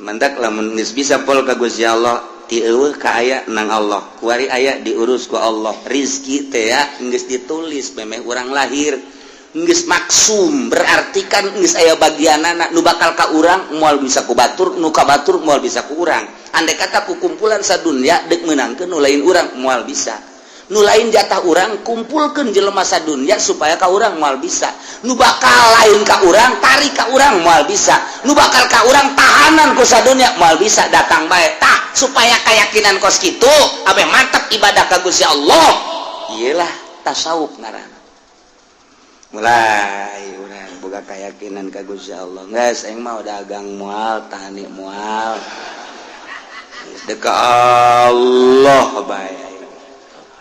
Mantak lamun geus bisa pol ka Gusti Allah ti eueuh ka aya nang Allah kuari aya diurus ku Allah. Rizki teh ya geus ditulis memeh urang lahir, geus maksum, berarti kan geus aya bagianana. Nu bakal ka urang moal bisa ku batur, nu ka batur moal bisa ku urang. Andai kata ku kumpulan sadunya dek meunangkeun nu lain urang moal bisa, nu lain jatah urang kumpulkeun jelema sadunya supaya ka urang moal bisa, nu bakal lain ka urang tarik ka urang moal bisa, nu bakal ka urang tahanan ku sadunya moal bisa datang bae. Tah supaya keyakinan kos kitu abe mantap ibadah ka Gusti Allah, iyalah tasawuf ngaranna. Mulai urang boga keyakinan ka Gusti Allah, geus aing mah dagang moal, tani moal, geus dek ka Allah bae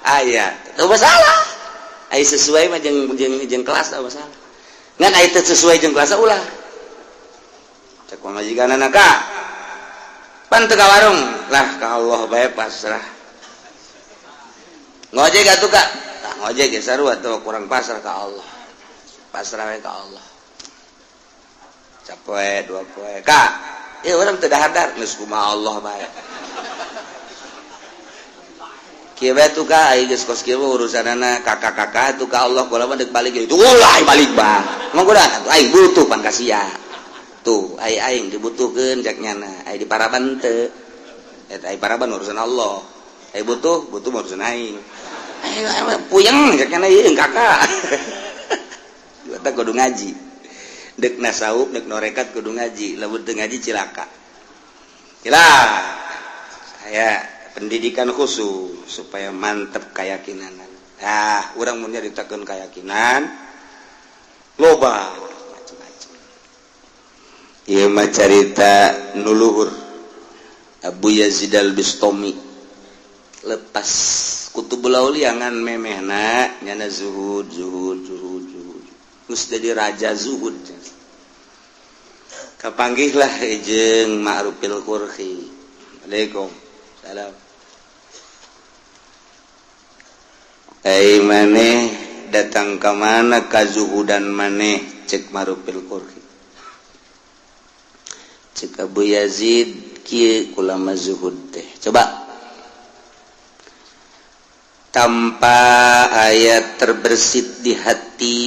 aya teu masalah. Aya sesuai mah jeung jeung jeung kelas teu masalah, ngan aya teu sesuai jeung kelas ulah. Cek pamajikanana ka pan teu ka warung lah, ka Allah bae pasrah. Ngojek atuh kak, tah ngojek ge sarua tuh kurang pasrah ka Allah, pasrah we ka Allah. Capoe dua poe kak ieu urang teu dahar, geus kumaha Allah bae. Kieu bae tuh ka ai geus kos kieu urusanana kakak-kakak tuh ka Allah kula mah deuk balik itu ulah balik bah emang kuda atuh aing butuh pan kasia tuh ai aing dibutuhkeun cek nyana ai di paraban teu eta ai paraban urusan Allah, ai butuh butuh urusan aing, aing puyeng cek nyana ieu kakak. Eta kudu ngaji dek nasawuf dek norekat kudu ngaji, lamun teu ngaji cilaka. Cilaka saya pendidikan khusus supaya mantep keyakinan. Nah urang mun nyaritakeun keyakinan loba macam-macam. Ieu mah carita nu luhur Abu Yazid Al-Bistami lepas Kutubul Aulia ngan memehna nyana zuhud zuhud zuhud zuhud geus jadi raja zuhud. Kapanggihlah jeung Ma'rufil Qurhi. Assalamualaikum salam. Ai maneh Datang ka mana kazuhudan maneh? Cek Marufil Karkhi. Cek Abu Yazid, kieu kulama zuhud teh, coba tanpa aya terbersit di hati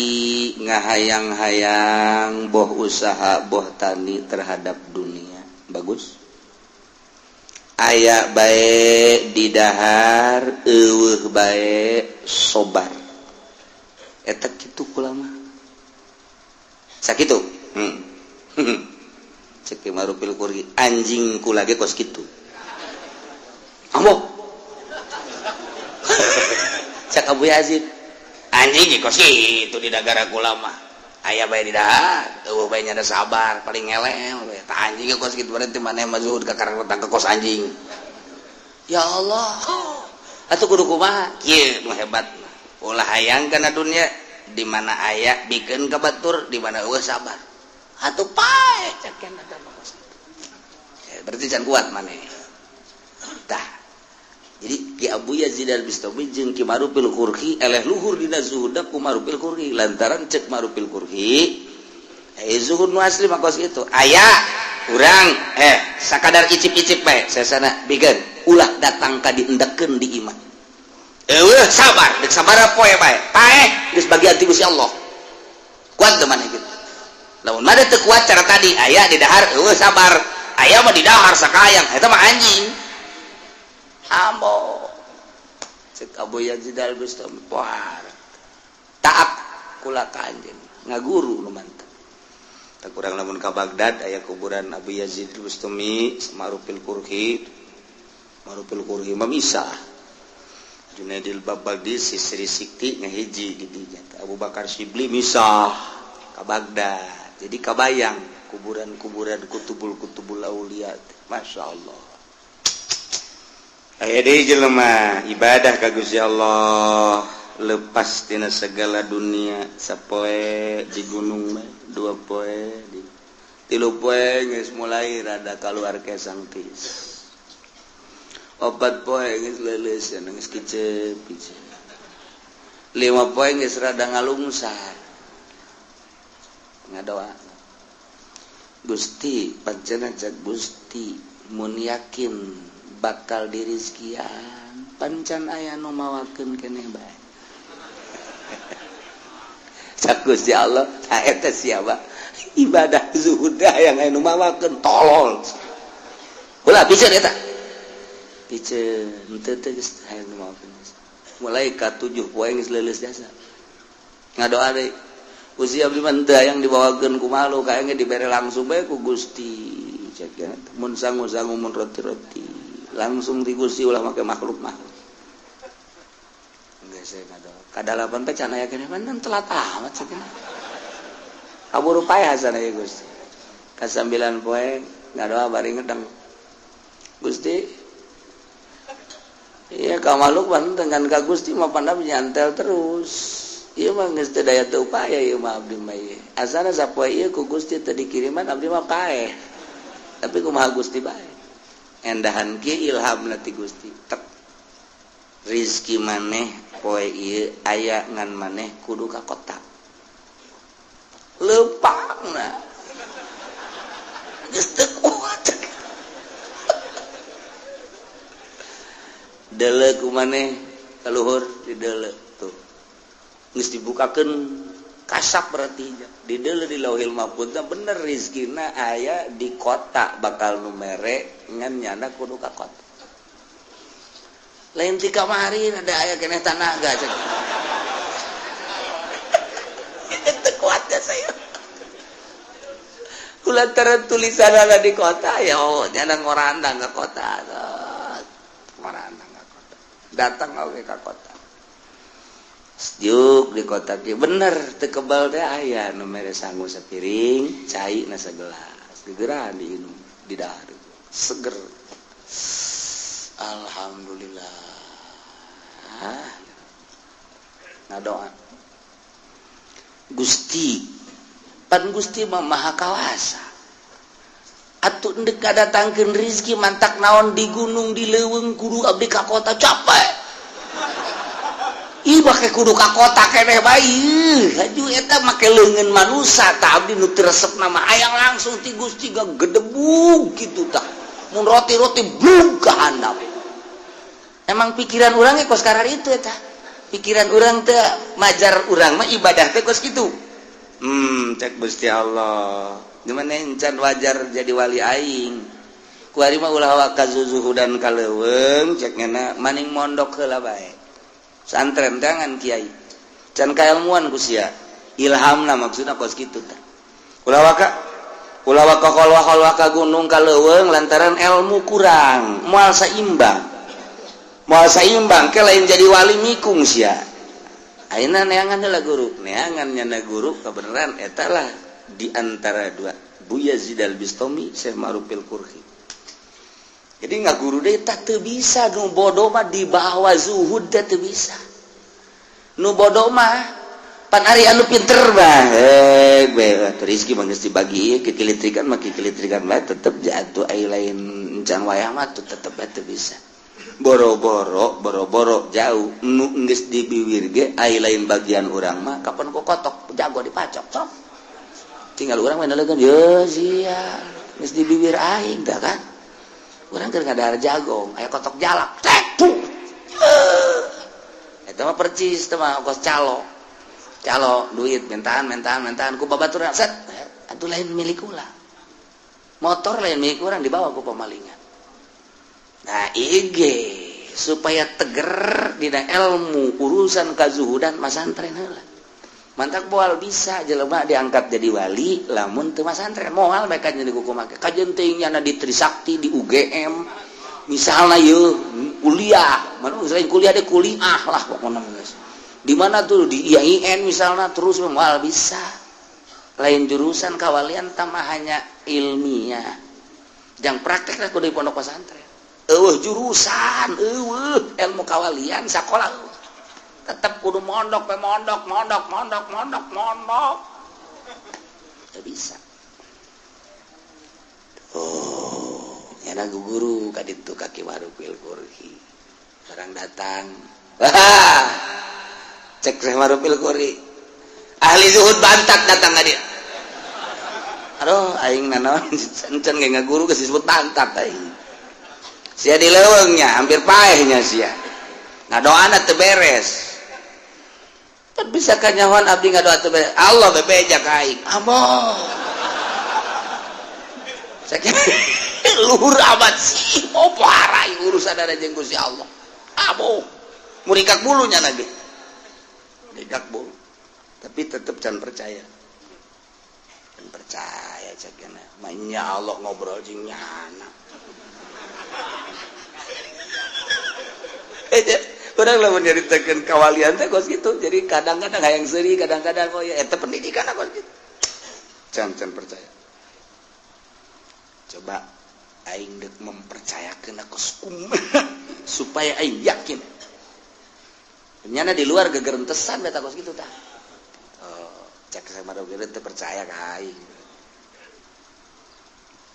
ngahayang-hayang, boh usaha, boh tani terhadap dunia. Bagus, aya bae didahar, euweuh bae sobar. Eta kitu kulama, sakitu. Cek Marufil Karkhi, anjing kula ge kos kitu. Ambo, cek Abu Yazid, anjing ge kos kitu di negara kula mah, aya bae didahar, euweuh bae nya sabar, paling ngelel we. Tah, anjing ge kos kitu. Berarti maneh mah zuhud kakara ka kos anjing. Ya Allah, atuh kudu kumaha? Kieu nu hebat, ulah hayang kana dunia. Di mana aya, bikeun ka batur, di mana euweuh, sabar. Atuh paeh, cek eta mah kos kitu. Berarti can kuat maneh. Tah, jadi Ki Abu Yazid Al Bistami jeung Ki Marufil Karkhi eleh luhur dina zuhudna ku Marufil Karkhi, lantaran cek Marufil Karkhi, eh, zuhud nu asli mah kos kitu. Aya urang sakadar icip-icip bae, sesana bikeun, ulah datang ka diendekeun di imah. Euweuh, sabar, deuk sabaraha poe bae, paeh, geus bagian ti Gusti Allah. Kuat teu maneh kitu? Lamun maneh teu kuat cara tadi, aya di dahar, euweuh sabar, aya mah di dahar sakayang, eta mah anjing. Ambo, cek Abu Yazid Al Bustami, wah, taat kula ka anjeun, ngaguru nu mantep. Tak kurang lamun ka Baghdad aya kuburan Abu Yazid Al Bustami, Marufil Karkhi. Marufil Karkhi mah misah, Junaidil Baghdadi, Sri Sikti ngahiji di dinya. Abu Bakar Syibli misah ka Baghdad. Jadi kabayang kuburan-kuburan kutubul-kutubul aulia. Masya Allah. Aya deui jelema ibadah ka Gusti Allah, lepas tina segala dunia. Sapoe di gunung mah, 2 poe di, 3 poe geus mulai rada keluar kesang tis, 4 poe geus leuleus, geus kicep kicep, 5 poe geus rada ngalungsar, ngadoa, "Gusti, pancena cek Gusti mun yakin bakal dirizkian, pancan aya nu mawakeun keneh bae." Cak Gusti Allah, tah eta siapa ibadah zuhud yang aya nu mawakeun? Tolol, ulah piceun eta, piceun henteu teh, geus aya nu mawakeun. Mulai ka 7 poe geus leuleus jasa, ngadoa deui, "Gusti, abdi mah henteu hayang dibawakeun ku makhluk, hayang dibere langsung bae ku Gusti." Cek mun sangu-sangu, mun roti-roti, langsung di Gusti, ulah make makhluk mah. Geus ngadoa kadalapan teh, can aya keneh, man telat amat cek, kaburu paeh sana ya Gusti. Ka 9 poe ngadoa bari ngedeng, "Gusti, iya ka makhluk mah dengan ka Gusti mah panda nyantel terus. Ieu mah geus teu daya teu upaya ieu mah abdi mah ieu. Asana sapoe ieu ku Gusti teu dikiriman, abdi mah paeh, tapi kumaha Gusti bae." Endahan kieu ilhamna ti Gusti tek, "Rizki maneh poe ieu aya, ngan maneh kudu ka kota." Leumpangna geus teu kuat. Deuleu ku maneh ka luhur, di deuleu tuh geus dibukakeun kasap, berarti di deuleu di Lauhil Mahfuz bener rizkina aya di kota, bakal nu mere, ngan nyana kudu ka kota, lain ti kamari ada aya keneh tanaga. Cek itu kuatnya saya lantaran tulisan ada di kota ya. Oh, nyana ngorandang ke kota, ngorandang ke kota, datang oke ke kota. Sejuk di kota ki bener teu kebal teh, aya nu mere sangu sapiring, cai na sagelas, gegeran diinum, di dahar seger. Alhamdulillah. Ngadoa, "Gusti, pan Gusti mah maha kawasa atuh, endek ngadatangkeun rizki mantak naon di gunung, di leuweung kudu abdi ka kota, capek." Ih, make kudu ka kota keneh bae. Haju eta make leungeun manusa tah, abdi nu teu resep nama hayang langsung ti Gusti gedebug kitu tah. Mun roti-roti blug ka handap. Emang pikiran urang ge kos itu eta. Pikiran urang teh majar urang mah ibadah teh kos kitu. Cek Gusti Allah. Gimana encan wajar jadi wali aing. Kuari mah ulah waka zuzuhudan ka leuweung, cek ngena maning mondok heula bae. Santren tangan kiai can kailmuan ku sia ilhamna, maksudna kos kitu tah. Ulah waka, ulah waka kholwah-kholwah ka gunung, ka leuweung, lantaran ilmu kurang, moal saimbang, moal saimbang ke lain jadi wali mikung sia. Ayeuna neangan heula guru, neangan nyana guru kebenaran eta lah di antara dua, Buya Yazid Al Bistami, Syekh Ma'ruf Al-Karhi. Jadi nggak guru deh tak teu bisa. Nu bodoh mah dibawa zuhud teh teu bisa. Nu bodoh mah pan ari anu pinter mah eh rezeki mah geus dibagi, kikilitrikan mah kikilitrikan bae tetep jatuh. Ai lain can wayah mah tuh tetep bae teu bisa. Boro-boro, boro-boro jauh, nu geus di biwir ge ai lain bagian urang mah kapan ku kotok jago dipacok sok tinggal urang mah nelegeun ye sia geus di biwir aing dah kan. Urang keur ngadahar jagong aya kotok jalak tek puh. Eta mah percis teh mah kos calo calo duit mintaan mintaan mintaan ku babaturan set atuh lain milik ulah, motor lain milik urang dibawa ku pemalingan. Nah, IG supaya teger dina ilmu urusan kazuhudan masantren heula. Mantak moal bisa jelema diangkat jadi wali lamun teu masantren, moal mereka jadi kuku make kajen teuing nyana di Trisakti, di UGM misalnya, yeuh kuliah mana, selain kuliah deh kuliah lah pokoknya geus di mana tuh, di IAIN misalnya, terus moal bisa. Lain jurusan kawalian tambah hanya ilmiah, jang praktek lah kudu di pondok pesantren. Eueuh jurusan, eueuh ilmu kawalian sekolah, tetap kudu mondok pe mondok mondok mondok mondok mondok. Teu bisa. Oh, nyana guru ka ditu ka Ki Ma'ruf Al-Karhi barang datang. Wah, cek Syekh Ma'ruf Al-Karhi, ahli zuhud bantat datang ka dia. Aduh, aing nanaon encan ge ngaguru geus disebut bantat aing. Sia di leuweungnya hampir paehnya sia. Ngadoana teu beres. Kan bisa kanyahoan abdi ngadoa teu beres. Allah bebeja ka aing. Amoh. Sakieu luhur amat sih. Oh, parah urusan ada jeung Gusti Allah. Amoh. Muringkak bulunya lagi. Muringkak bulu. Tapi tetep can percaya. Can percaya cek. Mainnya Allah ngobrol jeung nyana. Eh, urang lamun nyaritakeun kawalian teh kos gitu. Jadi kadang-kadang hayang seuri, kadang-kadang oh ya eta pendidikan kos gitu. Can can percaya. Coba aing deuk mempercayakeun kos kumaha supaya aing yakin. Nyana di luar gegerentesan beta kos gitu tah. Oh, cek saya mah teu percaya ka aing.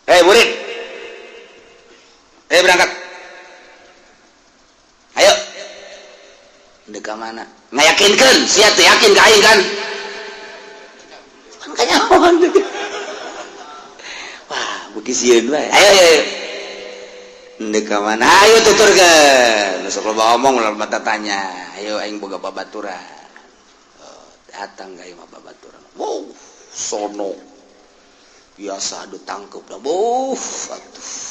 Hei murid. Eh, berangkat. Ayo. Dek ka mana? Ngayakinkeun, sia teu yakin ka aing kan? Kan kanyahoan. Wah, beuki sieun wae. Ayo ayo ayo. Dek ka mana? Ayo tuturkeun. Sok loba omong loba tanya. Ayo aing boga babaturan. Oh, datang ka imah babaturan. Wow, sono. Biasa adu tangkep dah. Wuh, atuh.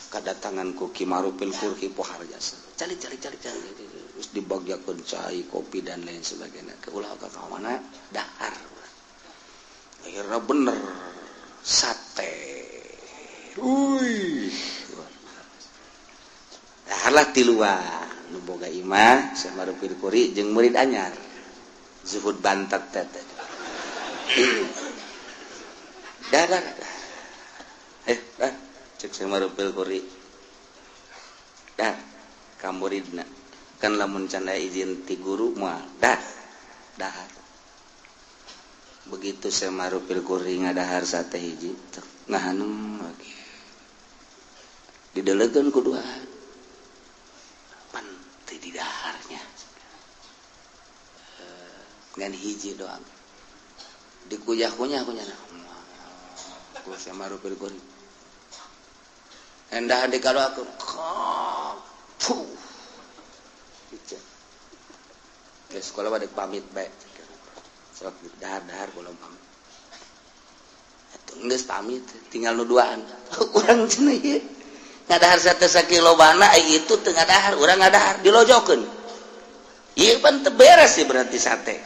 Kedatangan ku Ki Ma'ruf Al-Karhi pohar jasa. Cari cari cari cari. Terus dibagiakeun cai, kopi dan lain sebagainya. Ke ulah ka mana? Dahar. Akhirnya bener sate. Wih. Daharlah tiluan. Nu boga imah Syekh Ma'ruf Al-Karhi jeung murid anyar. Zuhud bantat teh. Dah dah dah. Eh, dah. Cek Syekh Ma'ruf Al-Karhi. Dah, ka muridna. Kan lamun can aya izin ti guru moal. Dah. Dahar. Begitu Syekh Ma'ruf Al-Karhi ngadahar sate hiji, ngahanung lagi. Didelegeun ku dua. Pan teu didaharnya. Ngan hiji doang dikuyah-kunyah kunyah ku Syekh Ma'ruf Al-Karhi. Endah di kalau aku puh. Ke sekolah pada pamit bae. Sok dahar-dahar kula pamit. Atuh geus pamit, tinggal nu duaan. Urang cenah ieu. Ngadahar sate sakilo bana itu teu ngadahar, urang ngadahar dilojokeun. Ieu pan teu beres sih berarti sate.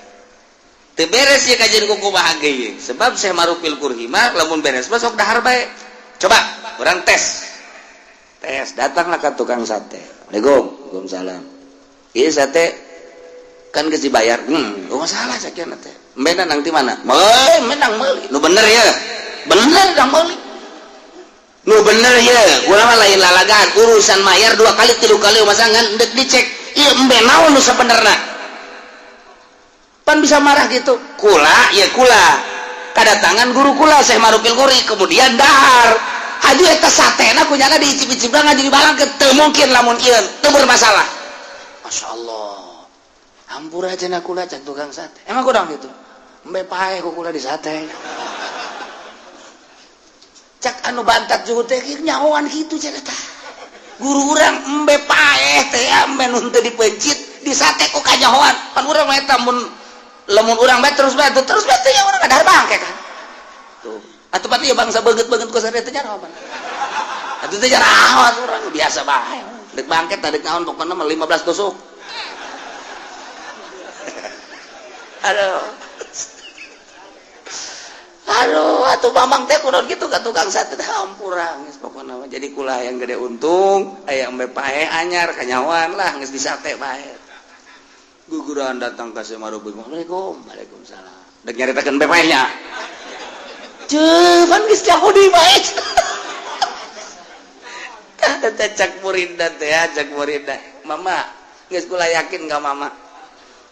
Teu beres ieu kajian ku kumaha ge ieu. Sebab Syekh Ma'ruf Al-Karhi mah lamun beres mah sok dahar bae. Coba urang tes. Tes, datanglah ke tukang sate. Assalamualaikum. Waalaikumsalam. Ieu sate kan geus dibayar. Oh masalah sakieu teh. Menang nang ti mana? Meuli, menang meuli. Nu bener ya. Bener dang meuli. Nu bener ya. Urang mah lain lalagaan, urusan mayar dua kali tilu kali masa ngan dek dicek. Ieu embe naon nu sabenerna? Pan bisa marah gitu. Kula, ya kula. Kadatangan guru kula Syekh Ma'ruf Al-Karhi, kemudian dahar. Haju eta satena kunyana diicip-icip ngaji dibalangkeun, teu mungkin lamun ieu teu bermasalah. Masya Allah. Hampura cenah kula cek tukang sate. Emang kurang gitu. Embe paeh ku kula di sate. Cak anu bantat juga teh nyahoan kitu cenah tah. Guru urang embe paeh teh embe nu teu dipencit di sate ku kanyahoan. Pan urang mah eta mun lamun urang bae terus bae terus bae teh ya urang ngadahar bangke kan. Tuh. Atuh pati ya bangsa beungeut-beungeut ku sate teh nyaho pan. Atuh teh nyaho urang biasa bae. Dek bangket dek naon pokona mah 15 tusuk. Aduh. Aduh, atuh mamang teh kunaon kitu ka tukang sate teh hampura geus pokona mah. Jadi kula yang gede untung, aya embe pae anyar kanyawan lah geus di sate bae. Guguran datang ka Syekh Ma'ruf. Assalamualaikum. Waalaikumsalam. Dek nyaritakeun embe paehnya. Cuman geus Yahudi bae. Tah teh cak muridna teh, cak muridna. Mama, geus kula yakin ka mama.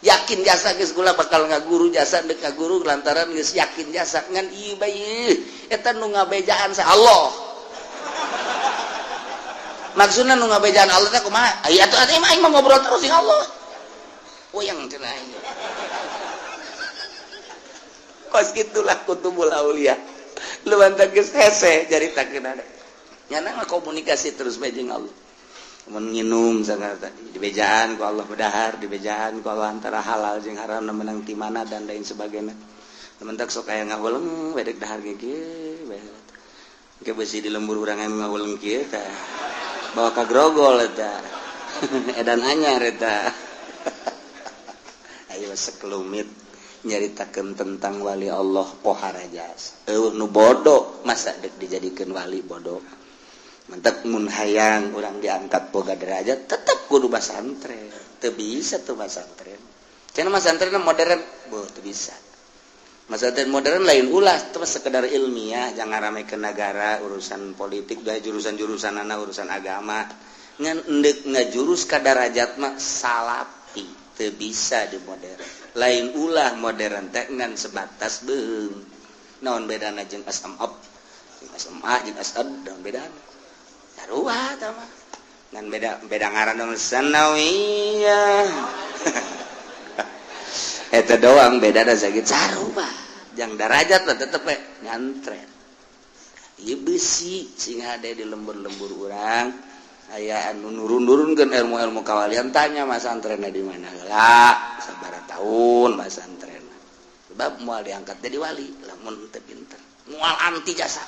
Yakin jasa geus kula bakal ngaguru jasa deuk ngaguru lantaran geus yakin jasa ngan ieu bae eta nu ngabejaan sa Allah. Maksudna nu ngabejaan Allah teh kumaha? Aya atuh atuh aing mah ngobrol terus jeung Allah. Uyang cenah aing. Kos gitulah kutubul aulia. Lu mantap geus hese caritakeun ada. Nyana mah komunikasi terus bae jeung Allah. Mun nginum sagala tadi dibejaan ku Allah, bedahar dibejaan ku Allah antara halal jeung haram menang ti mana dan lain sebagainya. Temen tak sok aya ngahuleng bedek dahar ge kieu bae. Ke besi di lembur urang anu ngahuleng kieu tah. Bawa ka grogol eta. Edan anyar eta. Ayo sekelumit nyaritakeun tentang wali Allah pohara jasa. Eueuh nu bodoh masa dek dijadikeun wali bodoh. Mentek mun hayang urang diangkat boga derajat tetep kudu basantren. Teu bisa tuh basantren. Cenah masantren modern, boh teu bisa. Masantren modern lain ulah terus sekedar ilmiah, jangan rame ke negara, urusan politik, dah jurusan-jurusan anak urusan agama. Ngan endek ngajurus ka darajat mah salapi, teu bisa di modern. Lain ulah modern teh ngan sebatas beung. Naon bedana jeung SMA, jeung SMA jeung SAD naon bedana? Sarua tah mah. Ngan beda beda ngaran dong sanawiyah. Eta doang beda da sakit sarua. Jang darajat lah tetep we nyantren. Ieu besi sing hade di lembur-lembur urang aya anu nurun-nurunkeun ilmu-ilmu kawalian, tanya masantrenna di mana heula, sabaraha tahun masantrenna. Sebab moal diangkat jadi wali lamun teu pinter. Moal anti jasa.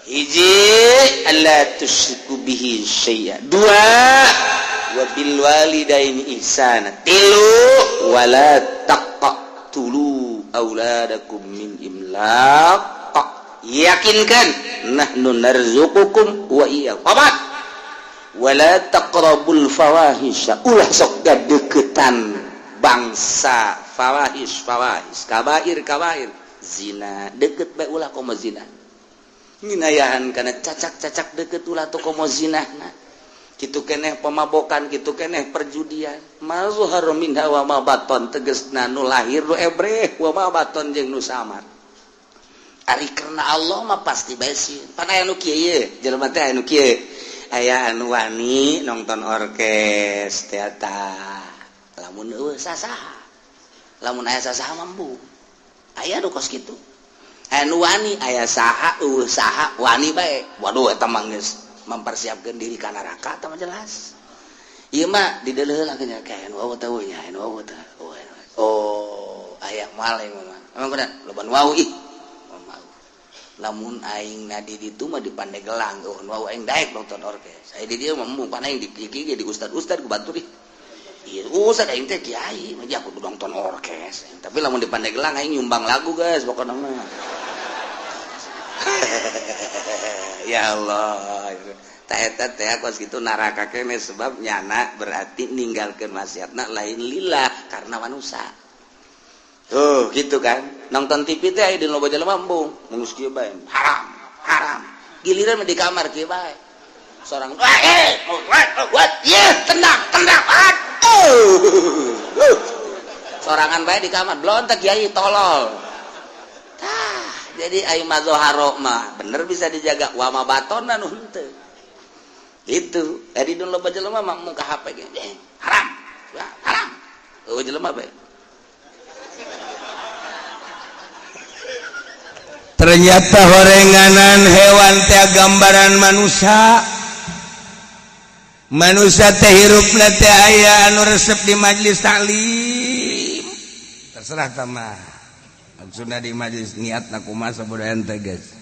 Hiji alla tusyriku bihi syai'a. Dua wa bil walidaini ihsana. Tilu wala taqtulu auladakum min imlaq. Yakinkan nahnu narzuqukum wa iyyakum. Opat wala taqrabul fawahisha. Ulah sok gadeukeutan bangsa fawahish fawahish kabair kabair zina deket bae ulah komo zina. Nginayahan karena cacak-cacak deket ulah tuh komo zina nah kitu keneh pemabokan, kitu keneh perjudian, mazhar minha wa ma baton, tegesna nu lahir nu ebreh, wa ma baton jeung nu samar. Ari karena Allah mah pasti bae sieun. Pan aya nu kieu ye, jelema teh aya nu kieu, aya anu wani nonton orkes teater lamun eueuh sasaha. Lamun aya saha mampu. Aya nu kos kitu. Aya nu wani aya saha eueuh saha wani bae. Waduh eta mah geus mempersiapkeun diri ka neraka eta mah jelas. Ieu mah dideuleuh nya kayak nu eueuh teh nya, nu eueuh teh. Oh, aya moal aing mah. Emang kunaon? Loba nu wau ih. Lamun aing na di ditu mah di Pandeglang, oh nu aing daek nonton orkes. Aya di dieu mah embung pan aing di kieu di ustad-ustad ku batur ih. Ieu ustad aing teh kiai, mah aku nonton orkes. Tapi lamun di Pandeglang aing nyumbang lagu guys pokona mah. Ya Allah. Ta eta teh kos kitu neraka keneh sebab nyana berarti ninggalkeun maksiatna lain lillah karena manusia. Tuh gitu kan. Nonton TV teh aya di loba jelema embung, mun geus kieu bae. Haram, haram. Giliran mah di kamar kieu bae. Sorang what? Ye, tenang, tenang. Aduh. Sorangan bae di kamar, blontek kiai tolol. Tah, jadi ai mazharo mah bener bisa dijaga wa ma batona nu henteu. Itu, tadi dun loba jelema mah muka HP ge. Haram. Haram. Eueuh jelema bae. Ternyata horenganan hewan teh gambaran manusia. Manusia teh hirupna teh aya anu resep di majelis taklim. Terserah tah mah. Maksudna di majelis niatna kumaha sabodo ente geus.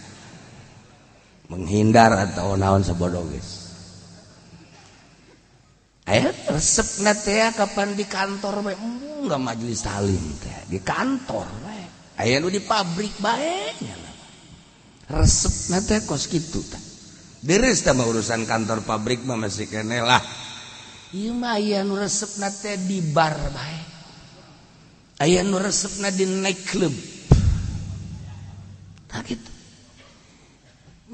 Menghindar atau naon sabodo geus. Aya resepna teh kapan di kantor bae enggak majelis taklim teh, di kantor bae. Aya nu di pabrik bae nya. Resepna teh kos kitu tah. Deres tah mah urusan kantor pabrik mah masih keneh lah. Ieu mah aya nu resepna teh di bar bae. Aya nu resepna di night club. Tah kitu.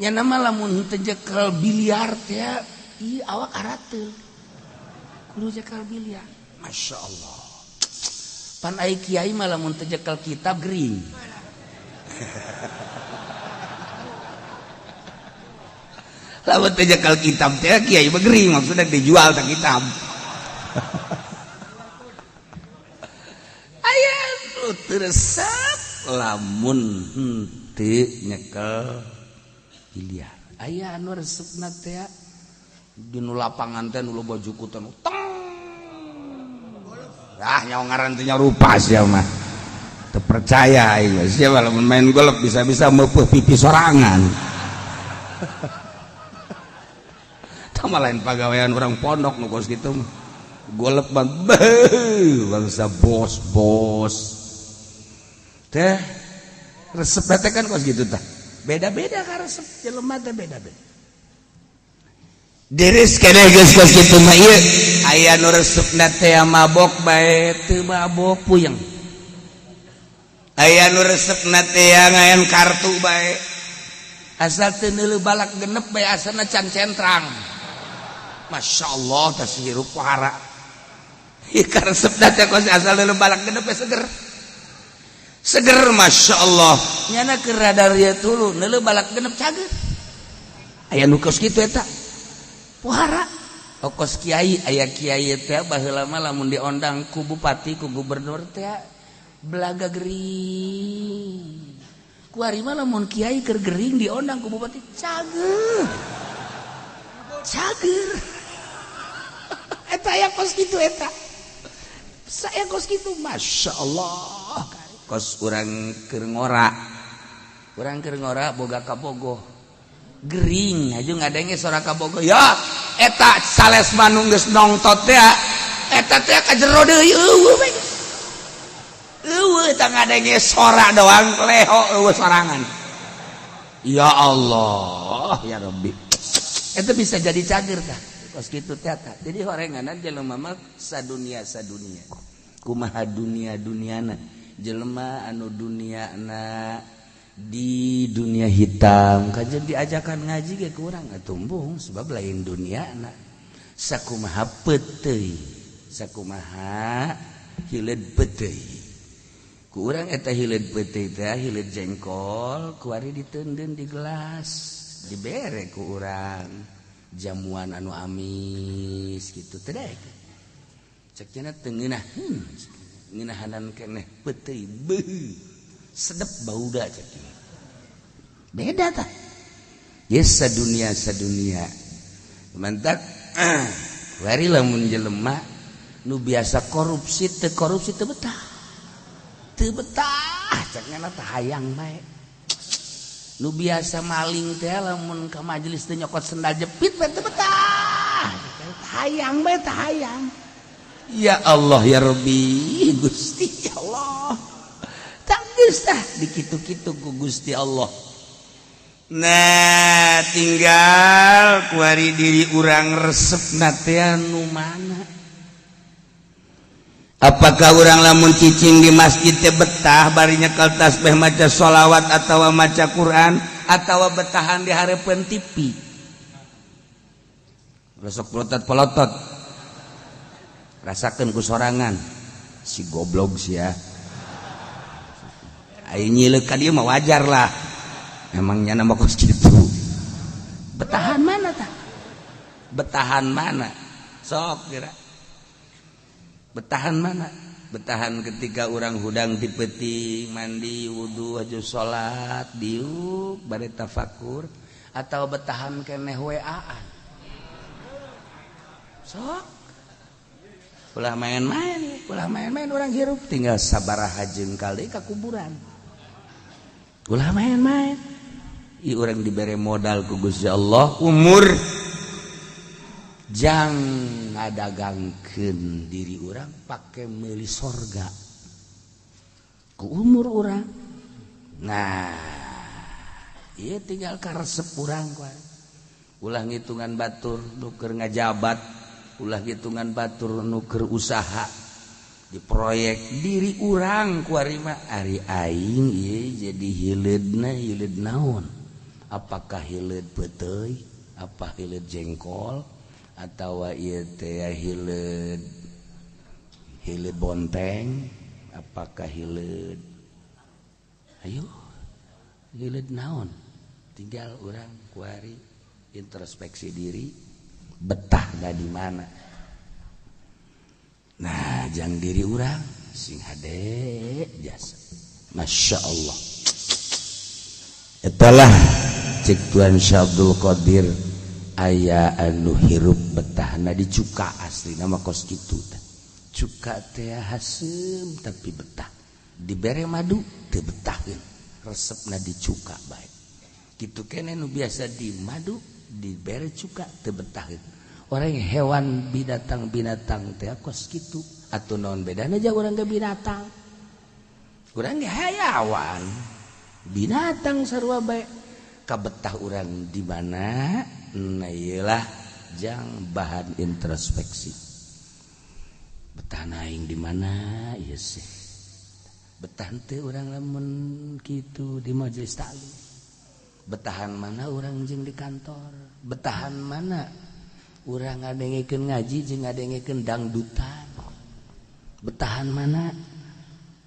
Nya mah lamun teu jekel biliar teh ieu awak arateul. Kudu jekel biliar. Masya Allah. Pan ai kiai mah lamun teu jekel kitab gering. Lamun teu jekel kitab teh kiai mah gering maksudna dijual teh kitab. Aya nu teu resep lamun henteu nyekel biliar. Aya anu resepna teh di nu lapangan teh nu loba jukutan. Ah nyawa ngaran teh nyarupa sia mah. Teu percaya aing sia lamun main golf bisa-bisa meupeut pipi sorangan. Tah mah lain pagawean urang pondok nu kos kitu mah. Golf mah bangsa bos-bos. Teh resep teh kan kos kitu tah. Beda-beda ka resep jelema teh beda-beda. Deres keneh geus kos kitu mah ieu aya nu resepna teh mabok bae teu mabok puyeng. Aya nu resepna teh ngaen kartu bae asal teu neuleuh balak genep bae asalna can centrang. Masya Allah tas hirup pohara. Ieu karesepna teh kos asal neuleuh balak genep bae seger. Seger Masya Allah. Nyana keur radar ieu tulu neuleuh balak genep cager. Aya nu kos kitu eta. Pohara. Okos kiai aya kiai teh baheula mah lamun diondang ku bupati ku gubernur teh belaga gering. Ku ari mah lamun kiai keur gering diondang ku bupati cager. Cager. Eta aya kos kitu eta. Saya kos kitu Masya Allah. Kos urang keur ngora. Urang keur ngora boga kabogoh. Gering aja ngadenge sora kabogoh. Ya eta sales manung geus nongtot teh eta teh ka jero deui eueuh bae. Eueuh eta ngadenge sora doang leho eueuh sorangan. Ya Allah ya Rabbi. Eta bisa jadi cager tah. Kos kitu teh tah. Jadi horenganan jelema mah sadunia sadunia. Kumaha dunia duniana jelema anu duniana di dunia hitam kajian diajakan ngaji ge kurang atumbung sebab lain dunia na sakumaha peuteuy sakumaha hileud peuteuy ku urang eta hileud peuteuy teh hileud jengkol kuari diteundeun di gelas dibere ku urang jamuan anu amis gitu teh daek cek cenah teu ngeunaheun Ngeunahanan keneh peuteuy beuh. Sedep bauda cek. Beda tah. Yes sadunia sadunia. Mantak wari lamun jelema nu biasa korupsi teu korupsi teu betah. Teu betah cek ngana tah hayang bae. Nu biasa maling teh lamun ka majelis teh nyokot sendal jepit bae teu betah. Hayang bae tah hayang. Ya Allah ya Rabbi Gusti ya Allah. Tak geus tah dikitu-kitu ku Gusti Allah. Nah tinggal kuari diri urang resep teh nu mana. Apakah urang lamun cicing di masjid teh betah bari nyekel tasbih maca sholawat atau maca Quran atau betahan di hareupeun TV? Besok pelotot-pelotot rasakeun ku sorangan si goblok sia. Aing nyileuk ka dieu mah wajar lah. Emangnya nama kos kitu. Betahan mana tah? Betahan mana? Sok kira. Betahan mana? Betahan ketika orang hudang di peuting, mandi, wudu, haju salat, diuk, bari tafakur atau betahan keneh WA-an. Sok. Ulah main-main, ulah main-main orang hirup tinggal sabaraha jengkal deui ka kuburan. Ulah main-main. Ih urang dibere modal ku Gusti Allah umur jang ngadagangkeun diri urang pake meuli sorga ku umur urang. Nah, ieu tinggal karesep urang kuari. Ulah ngitungan batur nu keur ngajabat, ulah ngitungan batur nu keur usaha di proyek diri urang kuari mah ari aing ieu jadi hileudna hileud naon? Apakah hileud peuteuy, apa hileud jengkol, atau ieu teh hileud hileud bonteng, apakah hileud, ayo hileud naon? Tinggal urang kuari introspeksi diri, betah da di mana. Nah, jang diri urang sing hade jasa. Masya Allah. Etalah cek Tuan Syekh Abdul Qadir aya anu hirup betahna di cuka, asli nama kos kitu teh. Cuka teh haseum tapi betah. Dibere madu teu betaheun. Resepna di cuka bae. Kitu keneh nu biasa di madu dibere cuka teu betaheun. Orang hewan binatang-binatang teh kos kitu. Atuh naon bedana jeung urang ge binatang? Urang ge hayawan. Binatang sarua bae. Kabetah urang di mana? Nah iyalah jang bahan introspeksi. Betah aing di mana? Ieu sih. Betah teu urang lamun kitu di majelis taklim. Betahan mana urang jeung di kantor? Betahan mana urang ngadengekeun ngaji jeung ngadengekeun dangdutan? Betahan mana?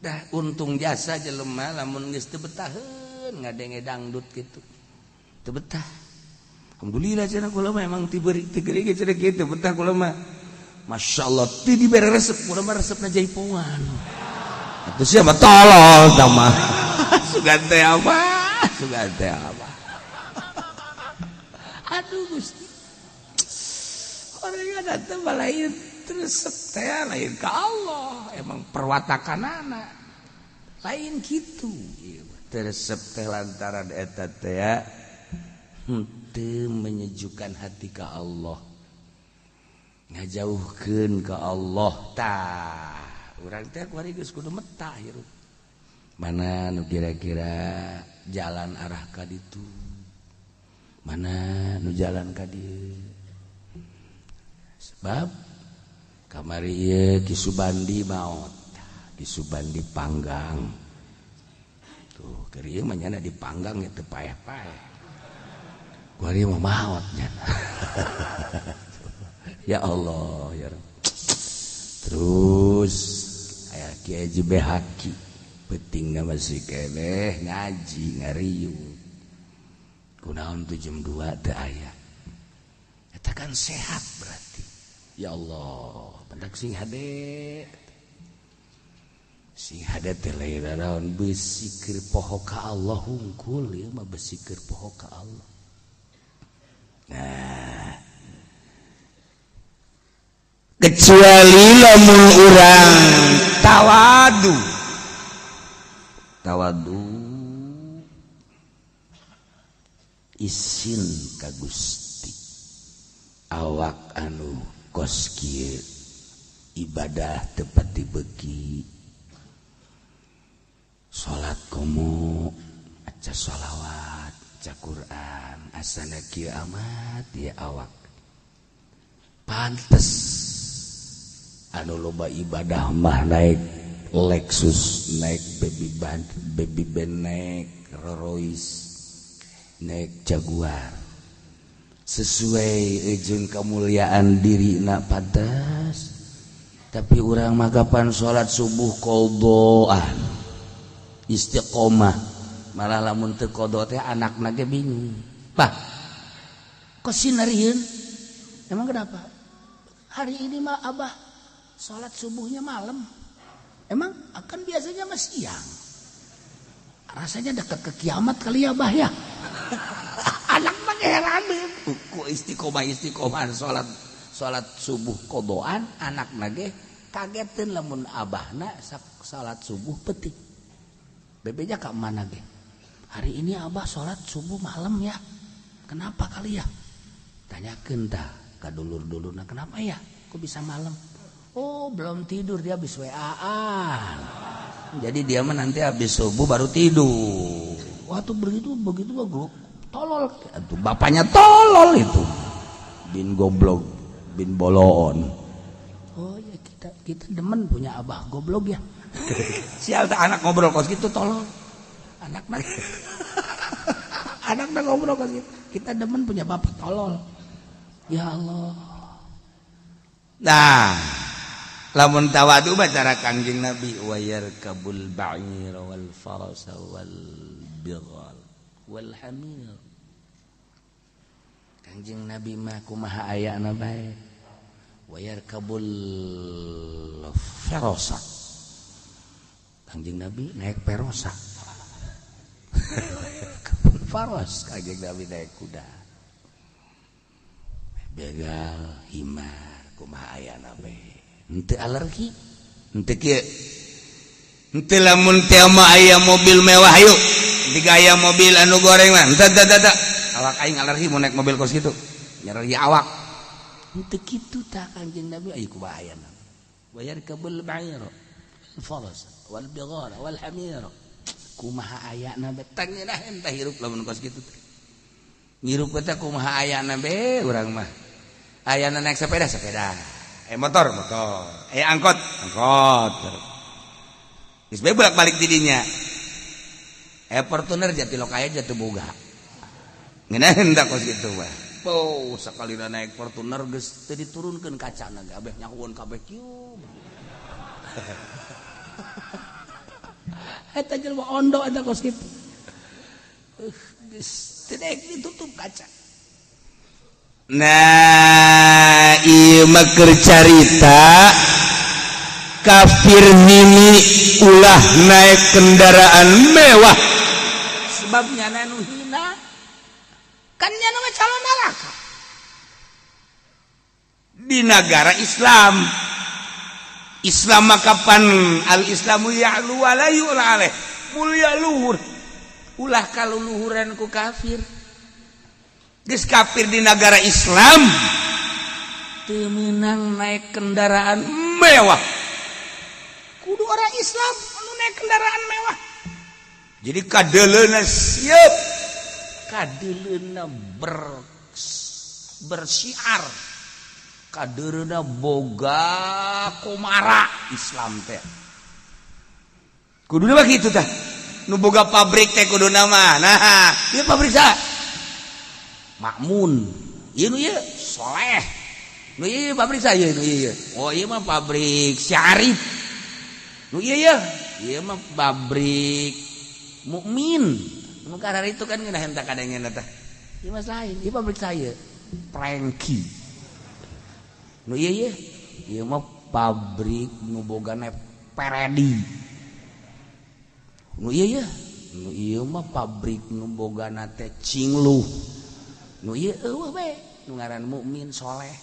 Dah untung jasa jelema lamun geus teu betaheun ngadenge dangdut kitu. Teu betah. Alhamdulillah cenah kula mah emang tiberi tigeri ge cenah kitu betah kula mah. Masya Allah ti dibere resep kula mah resepna jaipongan. Atuh sia mah tolol tah mah. Sugan teh apa? Sugan teh apa? Aduh Gusti. Orang ada teh lain resep teh lain ka Allah, emang perwatakanana. Lain kitu. Resep teh lantaran eta teh henteu menyejukkan hati ka Allah. Ngajauhkeun ka Allah tah. Urang teh kuari geus kudu metah hirup. Mana nu kira-kira jalan arah ka ditu? Mana nu jalan ka dieu? Sebab kamari ieu Ki Subandi maot. Ki Subandi panggang. Tuh, keur ieu mah nyana dipanggang ya teu paeh-paeh. Kuari mah maot nyana. Ya Allah ya Rabb. Terus aya Kiai Haji Behaki peutingna masih keneh ngaji ngariung. Kunaon tuh jam 2 teu aya. Eta kan sehat berarti. Ya Allah, pendak sing hade. Sing hade teh lain naon besi keur poho ka Allah hungkul ieu mah besi keur poho ka Allah. Nah, kecuali lamun urang tawadu. Tawadu isin ka Gusti. Awak anu kos kieu ibadah tepat dibeki. Salat komo aca sholawat, aca Quran, asana kieu amat ya awak. Pantes anu loba ibadah mah naik Lexus, naik baby band, baby band, naik Rolls Royce, naik Jaguar. Sesuai jeung kemuliaan diri nak pantas. Tapi urang mah kapan salat subuh qadhaan, istiqomah. Malah lamun teu qadha teh anakna ge bingung. Bah, kok sinarieun? Emang kenapa? Hari ini mah abah salat subuhnya malam. Emang akan biasanya mah siang. Rasanya dekat ke kiamat kali ya bah ya. Anak mah heraneun. Ku istiqomah istiqomah salat salat subuh qadhaan, anakna ge kageteun lamun abahna salat subuh peuting. Bebeja ka mana ge? Hari ini abah salat subuh malam ya. Kenapa kali ya? Tanyakeun tah ka dulur-dulurna, kenapa ya? Kok bisa malam? Oh, belum tidur, dia habis WA-an. Jadi dia mah nanti habis subuh baru tidur. Waktu begitu begitu mah tolol. Aduh, bapaknya tolol itu. Bin goblok, bin boloon. Oh ya, kita demen punya abah goblok ya. Sial tak anak ngobrol kos gitu tolol. Anak mah anak mah ngobrol kos gitu. Kita demen punya bapak tolol. Ya Allah. Nah, lamun tawadu mah cara Kangjeng Nabi wa yarkabul ba'ir wal farasa wal bighal wal hamir. Kangjeng Nabi mah kumaha ayana bae. Wa yarkabul farasa. Kangjeng Nabi naik perosa. Faros, Kangjeng Nabi naik kuda. Begal, himar, kumaha ayana bae. Henteu alergi, henteu kieu. Henteu lamun teh mah aya mobil mewah yuk. Diga aya mobil anu goreng mah. Henteu teu teu. Awak aing alergi mau naik mobil kos kitu. Nyeri awak. Henteu kitu tah Kangjeng Nabi aya kumaha ayana. Wa yarkabul ba'ir wal faras wal bighal wal hamir. Kumaha ayana bae tangeunah tah hirup lamun kos kitu. Ngirup teh kumaha ayana bae urang mah. Ayana naik sepeda sepeda. Motor motor. Angkot angkot. Geus bae bolak-balik di dinya. Fortuner jati lokaya jatuh boga. Ngeunaheun tah kos kitu mah. Oh, sakalina naik Fortuner geus teu diturunkeun kacana ge abeh nyahueun kabeh kieu. Eta jelema ondo eta kos kitu. Geus teu ditutup kaca. Nah, ieu mah keur carita kafir nini ulah naik kendaraan mewah. Sebabnya nu hina kan nya mah calon neraka. Di negara Islam. Islam mah kapan al-Islamu ya'lu wa la yu'la alaih. Mulia luhur. Ulah kaluluhuran ku kafir. Geus kafir di negara Islam teu meunang naik kendaraan mewah. Kudu orang Islam anu naik kendaraan mewah. Jadi kadeleuna siap, kadeleuna bersiar, kadeleuna boga komara Islam teh. Kuduna mah kitu tah. Nu boga pabrik teh kuduna mah. Nah, ieu pabrik saha? Makmun. Ieu nu ieu Soleh. Nu ieu pabrik saya nu ieu. Oh ieu mah pabrik Syarif. Nu ieu ya, ieu mah pabrik Mukmin. Nu karena itu kan ngeunah hentak kadangna teh. Ieu mah lain, ieu pabrik saya. Prengki. Nu ieu ye, ieu mah pabrik nu bogana peredi. Nu ieu ya, nu ieu mah pabrik nu bogana teh cingluh. Nu ieu eueuh we, nu ngaran mukmin soleh.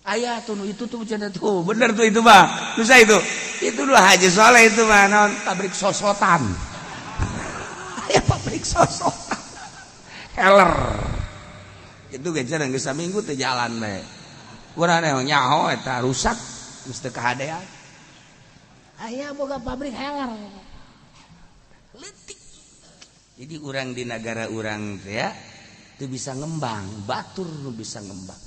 Aya tuh nu itu tuh cenah tuh, bener tuh itu mah. Susah itu. Itu dua haji soleh itu mah naon pabrik sosotan. Aya pabrik sosotan. Heler. Itu ge cenah geus saminggu teu jalan we. Urang nyaho eta rusak geus teu kahadean. Aya boga pabrik heler. Leutik. Jadi urang di negara urang teh ya teu bisa ngembang, batur nu bisa ngembang.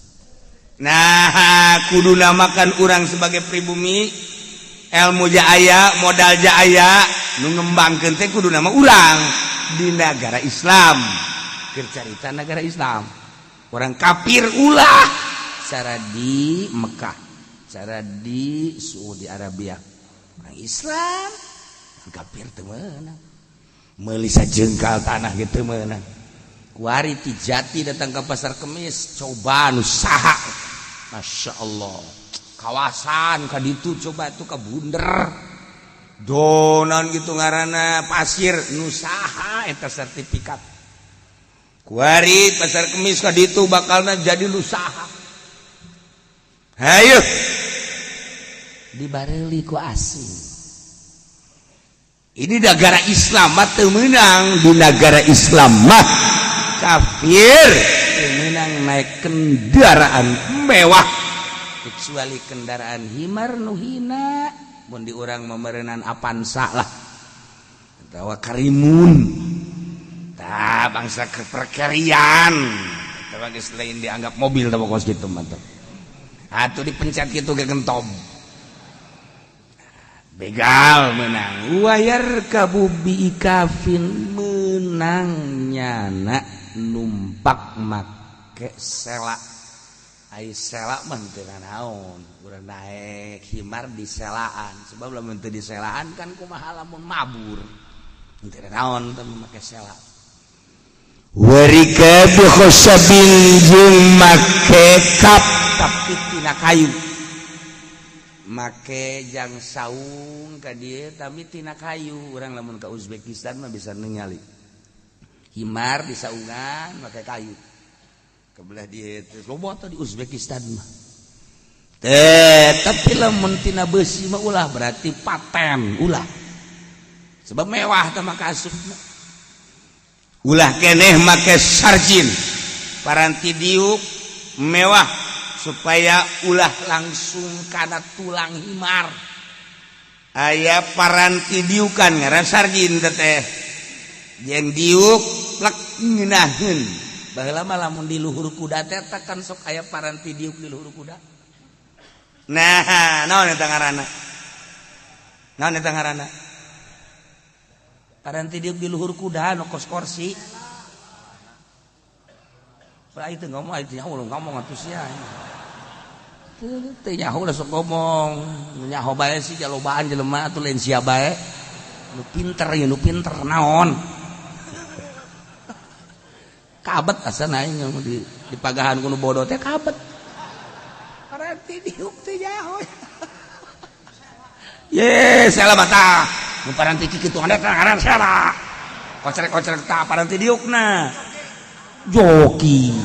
Nah, kudu namakan urang sebagai pribumi ilmu jaya, modal jaya, nu ngembangkeun teh kudu nama urang di negara Islam. Keur carita negara Islam. Orang kafir ulah cara di Mekah, cara di Saudi Arabia. Orang Islam kafir teu meunang. Meuli sajengkal tanah gitu meunang. Kuari ti Jati datang ke Pasar Kemis, coba nu saha. Masya Allah. Kawasan ka ditu coba tuh ka bunder. Donan gitu ngaranna pasir nu saha eta sertifikat. Kuari Pasar Kemis ka ditu bakalna jadi nu saha. Hayu dibareuli ku asing. Ini negara Islam mah teu meunang, di negara Islam mah kafir teu meunang naik kendaraan mewah kecuali kendaraan himar nu hina. Mun di urang memerenan Avanza lah atawa Karimun. Tah bangsa keperkarian eta mah geus lain dianggap mobil tah kos kitu mah teh. Atuh dipencet kitu ge kentob. Begal menang wayar kabubi kafin menang nyana numpak make sela. Ai sela mah teu naon, urang naek himar di selaan, sebab lamun teu di selaan kan kumaha lamun mabur. Teu naon teh make sela. Warikabu khosabin jeung make kap tapi tina kayu. Make jang saung ka dieu tapi tina kayu. Urang lamun ka Uzbekistan mah bisa ningali himar di saungan make kayu. Kebelah dieu teh loba teh di Uzbekistan mah. Teh tapi lamun tina beusi mah ulah, berarti paten ulah. Sebab mewah teh mah kasupna. Ulah keneh make sarjin. Paranti diuk mewah supaya ulah langsung kana tulang himar. Aya paranti diukan ngaran sarjin teh. Jeung diuk plek ngeunaheun. Baheula mah lamun di luhur kuda teh kan sok aya paranti diuk di luhur kuda. Nah, naon eta ngaranna? Naon eta ngaranna? Paranti diuk di luhur kuda nu kos kursi. Lah itu ngomong itu nyaho ngomong atuh sia. Teu nyaho lah sok ngomong. Nyaho bae sih jalobaan jelema atuh lain sia bae. Nu pinter ya nu pinter naon. Kabet asana aing di pagahan ku nu bodoh teh kabet. Paranti diuk teh nyaho. Ye, salah mata. Nu paranti kitu anda teh ngaran salah. Kocrek-kocrek tah paranti diukna. Joki.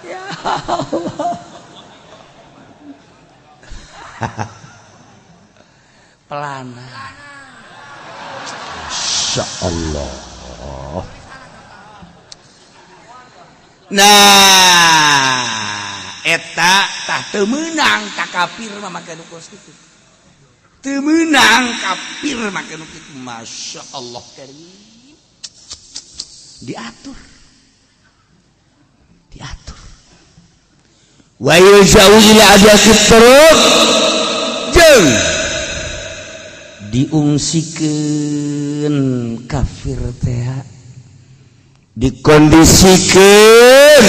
Ya Allah. Pelana. Masya Allah. Nah, eta tah teu meunang ka kafir mah make nu kos kitu. Teu meunang kafir make nu kitu. Masya Allah karim. Diatur. Diatur. Wa yuzau ila adyaqit turuq jeung diungsikeun kafir teh dikondisikeun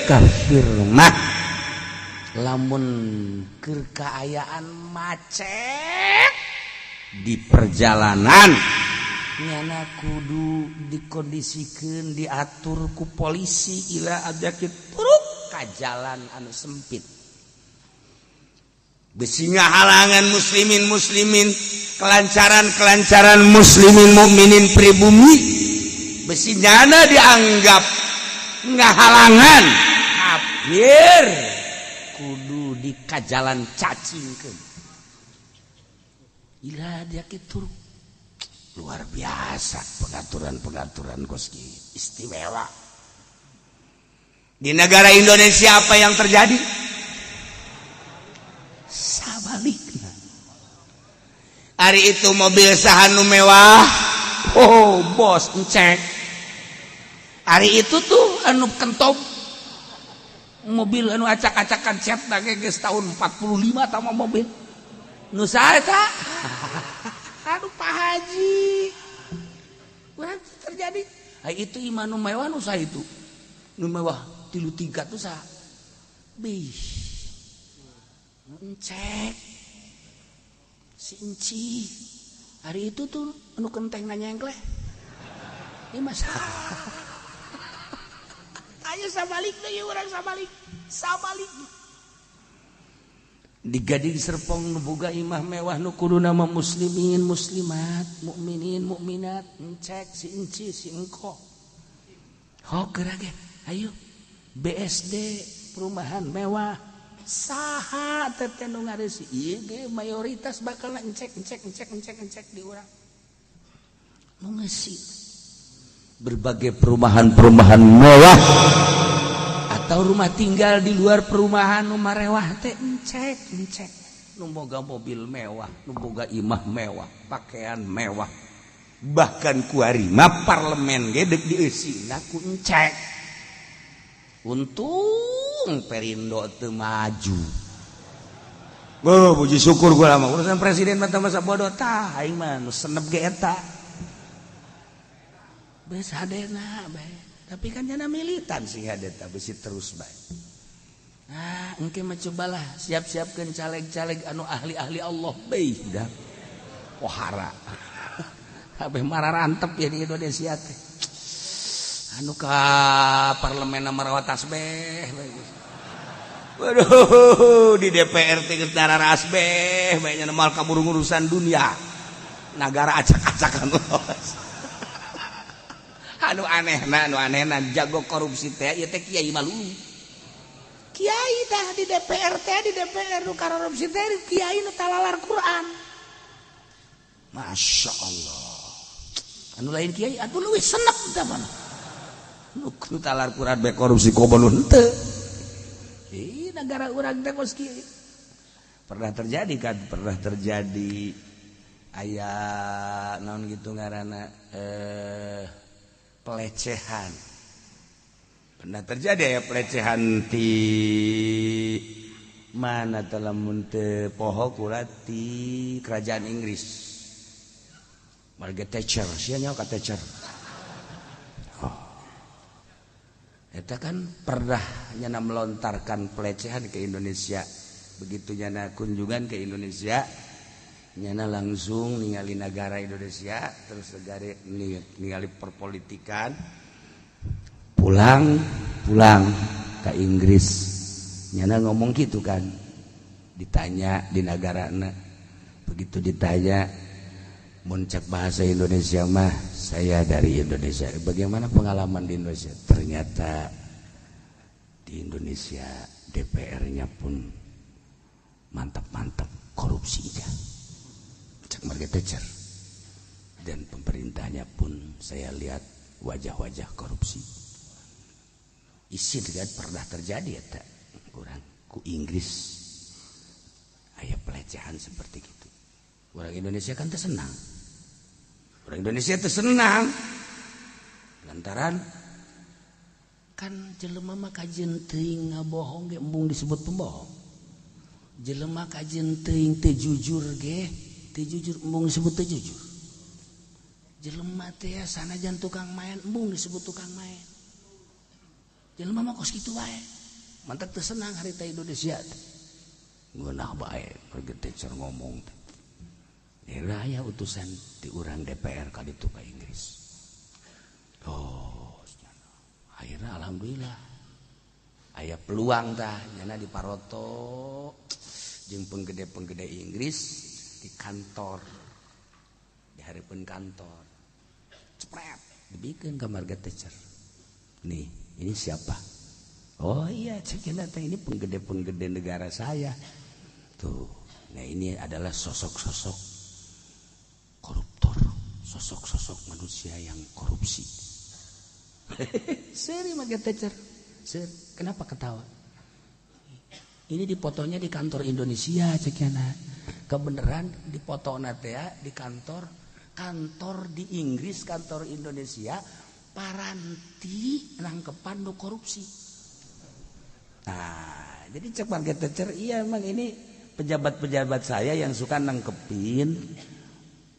kafir mah lamun keur kaayaan macet di perjalanan nyana kudu dikondisikeun diatur ku polisi ila adyaqit turuq ka jalan anu sempit. Bisi ngahalangan muslimin muslimin, kelancaran-kelancaran muslimin mukminin pribumi, bisi nyana dianggap ngahalangan kafir, kudu dikajalan cacingkeun. Ila dia kitu, luar biasa pengaturan-pengaturan kos istimewa. Di negara Indonesia apa yang terjadi? Sabalikna. Hari itu mobil saha nu mewah? Oh, bos encek. Hari itu tuh anu kentop, mobil anu acak-acakan cat geus tahun 45 tama mobil nu saha eta? Aduh, Pak Haji. Wah, terjadi. Ay, itu imah nu mewah nu saha? Itu nu mewah tilu tingkat tuh saha? Bih, encek, si enci. Hari itu tuh anu kenteng nanya engkleh ini masa. Ayo sabalik deui urang, sabalik, sabalik. Di Gading Serpong nu boga imah mewah nu kudu nama muslimin muslimat, mukminin mukminat, encek, si enci, si engko. Oh, geura ge ayo BSD perumahan mewah saha teh nu ngareusi? Ieu ge mayoritas bakal encek, encek, encek, encek, encek. Di urang nu ngeusi berbagai perumahan-perumahan mewah atau rumah tinggal di luar perumahan nu marewah teh encek, encek. Nu boga mobil mewah, nu boga imah mewah, pakaian mewah, bahkan kuari mah parlemen ge deuk dieusina ku encek. Untung Perindo teu maju. Oh, puji syukur gua lama urusan presiden mah masa bodoh tah. Aing mah nu senep ge eta beus hadena bae, tapi kan jana militan sih hade tah besi terus bae. Nah, engke mah cobalah siap-siapkeun caleg-caleg anu ahli-ahli Allah bae dah pohara kabeh mararantep ya di Indonesia teh. Anu ka parlemen marawa tasbeh. Waduh, di DPR teh geus dararasbeh bae nya, moal kaburu urusan dunia nagara acak-acakan los. Anu anehna, anu anehna jago korupsi teh ieu teh kiai malu. Kiai tah di DPR teh, di DPR nu korupsi teh kiai nu talalar Quran. Masya Allah. Anu lain kiai atuh leuwih senep tah mana nu talar Quran be korupsi, komo nu henteu. Ih, negara urang teh kos kieu. Pernah terjadi kan, pernah terjadi aya naon gitu ngaranna, pelecehan. Pernah terjadi ya pelecehan di mana lamun teu poho kula, di kerajaan Inggris. Margaret Thatcher, sia nyaho ka Thatcher? Oh. Eta kan pernah nyana melontarkan pelecehan ke Indonesia. Begitu nyana kunjungan ke Indonesia, nyana langsung ningali negara Indonesia, terus negara ningali perpolitikan, pulang pulang ke Inggris nyana ngomong gitu kan. Ditanya di negara, begitu ditanya muncak bahasa Indonesia mah, "Saya dari Indonesia, bagaimana pengalaman di Indonesia?" Ternyata di Indonesia DPR-nya pun mantap-mantap korupsinya, cek Margaret Thatcher, dan pemerintahnya pun saya lihat wajah-wajah korupsi. Isi kan pernah terjadi ya tak kurang ku Inggris aya pelecehan seperti itu. Orang Indonesia kan tersenang, orang Indonesia tersenang lantaran kan jelema mah kajeun teuing ngabohong ge embung disebut pembohong, jelema kajeun teuing teu jujur ge, teu jujur embung disebut teu jujur, jelema teh sanajan tukang main embung disebut tukang main. Jelema mah kos kitu wae. Mantap teu senang harita Indonesia teh ngeunah bae Margaret Thatcher ngomong teh. Raya utusan di urang DPR kali itu ke Inggris. Oh, akhirnya alhamdulillah aya peluang tah nyana di Paroto. Jeung penggede-penggede Inggris di kantor, di hareupeun kantor. Cepret, dibikin ke Margaret Thatcher. Nih, ini siapa? Oh iya, cek teh, ini penggede-penggede negara saya. Tuh, nah ini adalah sosok-sosok koruptor, sosok-sosok manusia yang korupsi. Seri Margaret Thatcher. Sir, kenapa ketawa? Ini dipotonya di kantor Indonesia, ceknya. Kebenaran dipoto teh di kantor kantor di Inggris, kantor Indonesia, paranti nangkepan nu korupsi. Nah, jadi cek Margaret Thatcher, iya emang ini pejabat-pejabat saya yang suka nangkepin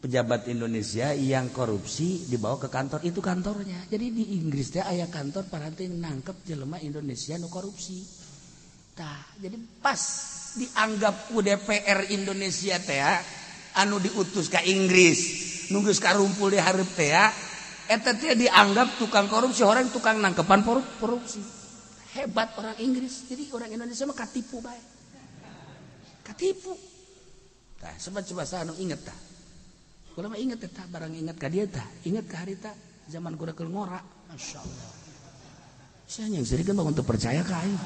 pejabat Indonesia yang korupsi dibawa ke kantor itu kantornya. Jadi di Inggris teh aya kantor paranti nangkep jelema Indonesia nu korupsi. Tah, jadi pas dianggap ku DPR Indonesia teh anu diutus ke Inggris, nunggu karumpul di hareup teh eta teh dianggap tukang korupsi, orang tukang nangkepan korupsi. Hebat orang Inggris. Jadi orang Indonesia mah katipu bae. Katipu. Tah, sobat, coba saha nu inget tah? Kula mah inget tah, barang inget ka dia tah, inget ka harita zaman kula keur ngora. Masya Allah. Saya yang sering kan untuk percaya ka aing.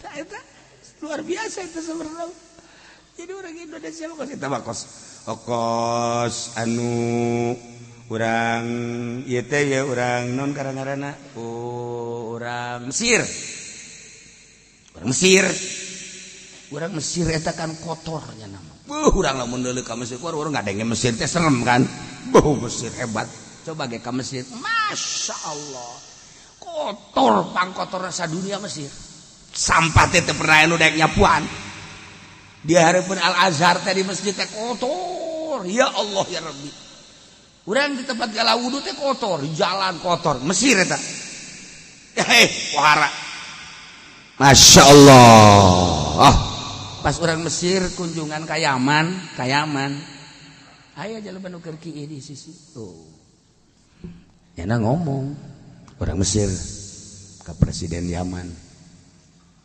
Tah eta luar biasa itu sebenarnya. Jadi orang Indonesia mah kos eta mah kos kos anu urang ieu teh ya, urang non karang-karana, oh, urang Mesir. Urang Mesir. Urang Mesir eta kan kotornya nama. Buh, urang lamun deuleu ka Mesir, urang ngadenge Mesir teh serem kan. Buh, Mesir hebat. Coba ge ka Mesir. Masya Allah. Kotor pangkotor sadunia Mesir. Sampah teh teu pernah anu daek nyapuan. Di hareupeun Al Azhar teh di masjid teh kotor. Ya Allah ya Rabbi. Urang di tempat gala wudu teh kotor, jalan kotor. Mesir eta. Heh, wahara. Masya Allah. Pas orang Mesir kunjungan ka Yaman, ka Yaman. Aya jelema nu keur kieu di sisi. Tuh. Nyana ngomong orang Mesir ke Presiden Yaman.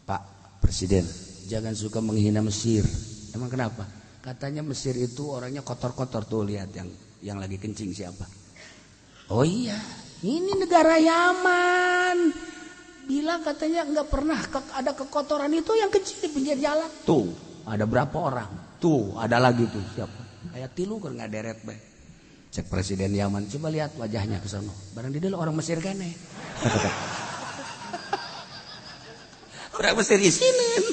Pak Presiden, jangan suka menghina Mesir. Emang kenapa? Katanya Mesir itu orangnya kotor-kotor tuh, lihat yang lagi kencing siapa? Oh iya, ini negara Yaman. Bilang katanya nggak pernah ada kekotoran, itu yang kecil di pinggir jalan. Tuh, ada berapa orang? Tuh, ada lagi tuh siapa? Kayak tilu keur ngaderet bae. Cek Presiden Yaman, coba lihat wajahnya ke sono. Barang di orang Mesir kene. Orang Mesir isinin.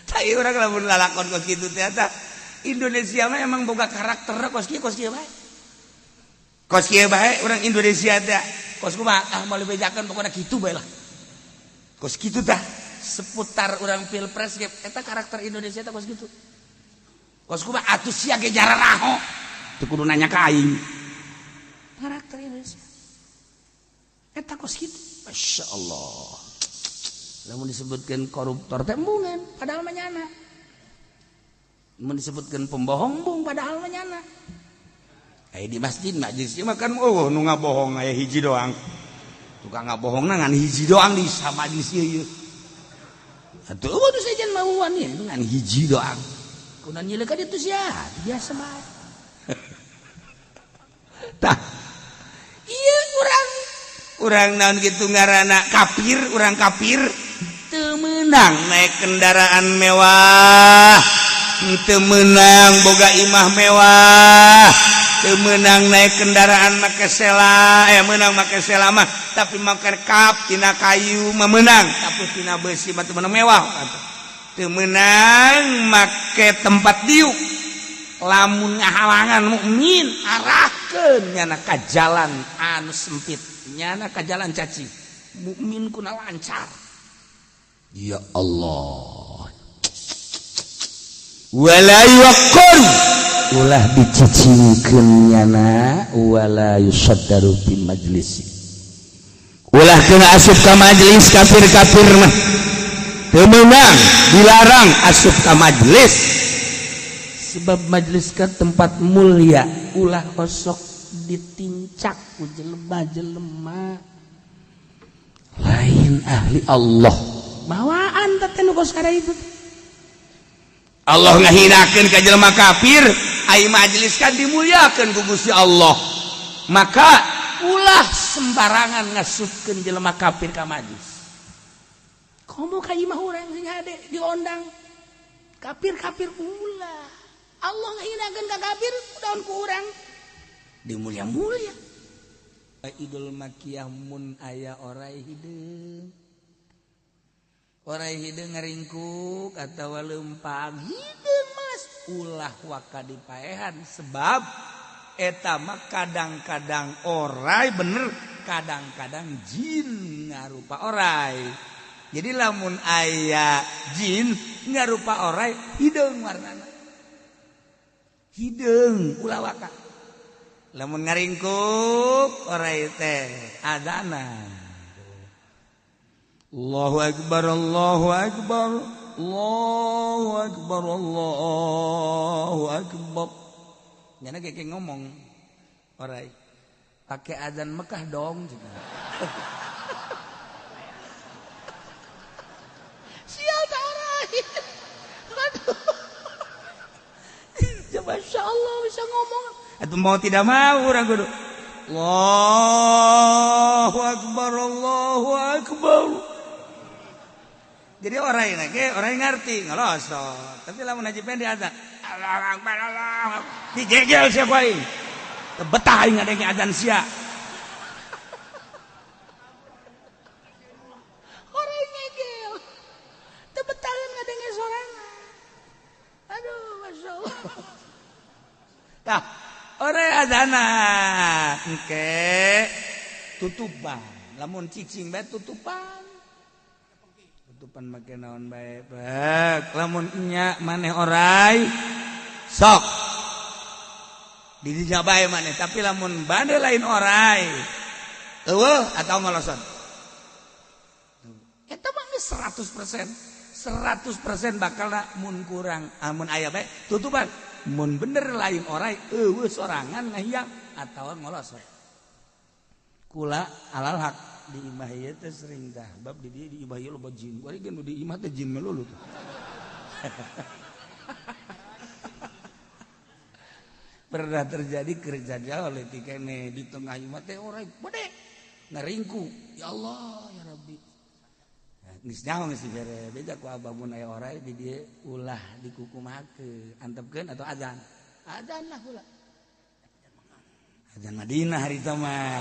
Tai urang lamun lalakon kos kitu teh eta Indonesia mah emang boga karakter kos kieu bae. Kos kieu bae urang Indonesia teh. Kos kumaha ah moal dibejakeun, pokona kitu bae lah. Kos kitu tah seputar urang pilpres ge eta karakter Indonesia teh kos kitu. Kos kumaha atuh sia ge jararaho. Teu kudu nanya ka aing. Karakter Indonesia. Eta kos kitu. Masya Allah. Lamun disebutkan koruptor teh embungan, padahal mah nyana. Mun disebutkan pembohong embung, padahal mah nyana. Aya di masjid majlis mah kan oh nu ngabohong aya hiji doang. Tukang ngabohongna ngan hiji doang di majlis ieu ieu. Atuh eueuh nu sejen mauan ieu ngan hiji doang. Kunan nyieun ka ditu sia, biasa bae. Tah. Ieu urang naon kitu ngaranna kafir, urang kafir teu meunang naik kendaraan mewah, teu meunang boga imah mewah, teu meunang naik kendaraan make sela, meunang make sela mah tapi make kap tina kayu mah meunang, tapi tina besi mah teu meunang mewah. Teu meunang make tempat diuk. Lamun ngahalangan mukmin arahkeun nyana ka jalan anu sempit, nyana ka jalan cacing. Mukmin kuna lancar. Ya Allah. Wala yuwaqqar, ulah dicicingkeun nyana, wala yusaddaru fi majlisi, ulah kena asup ka majelis. Kafir-kafir mah teu meunang, dilarang asup ka majelis, sebab majelis kan tempat mulia, ulah osok ditincak ku jelema-jelema lain. Lain ahli Allah. Bawaan teh nu kos itu. Allah ngahinakeun ka jelema kafir, ai majelis kan dimuliakeun ku Gusti Allah. Maka ulah sembarangan ngasupkeun jelema kafir ka majlis. Komo ka imah urang sing hade diondang. Kafir-kafir ulah. Allah ngahinakeun ka kafir, daun ku urang dimulia-mulia. Idul Makiyah mun aya orai hideung. Orai hideung ngaringkuk atawa leumpang hideung mas ulah waka dipaehan sebab eta mah kadang-kadang orai bener, kadang-kadang jin ngarupa orai. Jadi lamun aya jin ngarupa orai hideung warnana. Hideung ulah waka. Lamun ngaringkuk orai teh azana. Allahu akbar, Allahu akbar, Allahu akbar, Allahu akbar. Nyana kayak ngomong orai pakai azan Mekah dong. Sial tak orai. Aduh. Ya Masya Allah bisa ngomong. Atau mau tidak mau orang kudu Allahu akbar, Allahu akbar. Jadi orang yang orang yang ngerti ngelosot. Tapi lamun haji pendek azan Allahu akbar, Allahu akbar. Dijegel siapa aing? Betah aing ngadenge azan sia. Orang ngegel. Teu betah ngadenge sorangan. Aduh, Masya Allah. Tah, orang azana engke tutupan. Lamun cicing bae tutupan. Tutupan make naon bae bek. Lamun nya maneh orai sok di dinya bae maneh, tapi lamun bade lain orai eueuh atau ngoloson. Eta mah geus 100%. 100% bakalna mun kurang amun aya bae tutupan. Mun bener lain orai eueuh sorangan ngahiang atawa ngolosot. Kula alal hak di imah ieu teh sering tah bab di dieu di imah ieu loba jin. Bari geus di imah teh jin melulu tuh. Pernah terjadi kerja jauh leutik keneh di tengah imah teh orai gede ngaringku. Ya Allah ya Rabbi. Geus nyaho geus dibere beda ku abah mun aya orai di dieu ulah dikukumakeun antepkeun atau azan. Azan lah kula. Azan Madinah harita mah.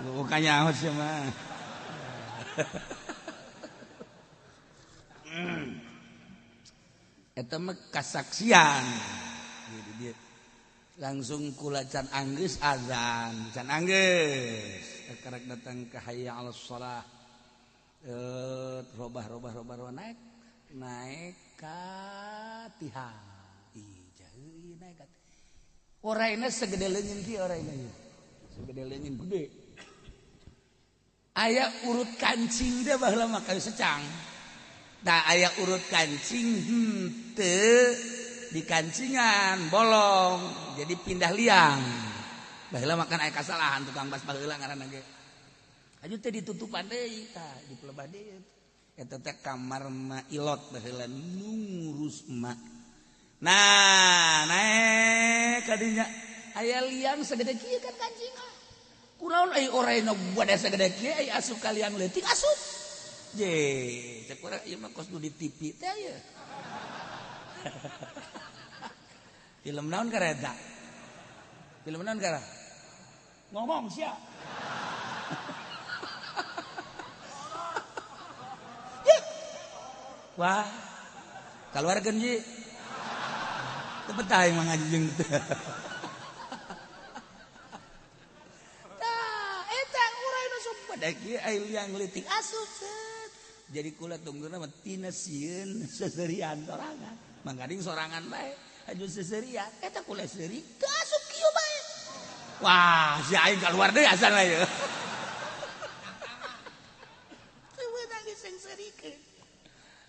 Bukannya nyaho sia mah. Eta mah kasaksian. Jadi dia langsung kula can anggeus azan, can anggeus. Karek datang ke hayya 'alas shalah. Robah robah robah robah naik naik ka tihang. Ih, jauh naik ka. Oraina segede leungeun kieu oraina ieu. Segede leungeun gede. Aya urut kancing teh baheula mah kayu secang. Tah aya urut kancing henteu di kancingan bolong jadi pindah liang. Baheula makan aya kasalahan tukang bas baheula ngaranna ge. Aju teh ditutupan deui tah dipelebah deui. Eta teh kamar ma ilot baheula nu ngurus emak. Nah, naik kadinya aya liang segede kieu kan kancingan. Kunaon ai oraina bade segede kieu ai asup ka liang leutik asup. Je, cek urang ieu mah kos nu di TV teh ieu. Film naon kareta? Film naon kara? Ngomong sia. Wah. Kaluarkeun ji. Teu betah aing mah ngaji jeung teu. Tah, eta urang nu sok bade kieu ai liang leutik asup. Jadi kula tungguna mah tina sieun seserian sorangan. Mangkading sorangan bae. Aju seserian eta kula seuri teu asup kieu bae. Wah, si aing kaluar deui asana ieu. Teu meunang diseungseurikeun.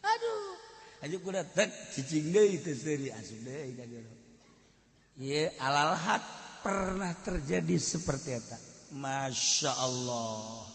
Aduh, aju kula tek cicing deui teu seuri asup deui ka jero. Ieu alal hak pernah terjadi seperti eta. Masya Allah.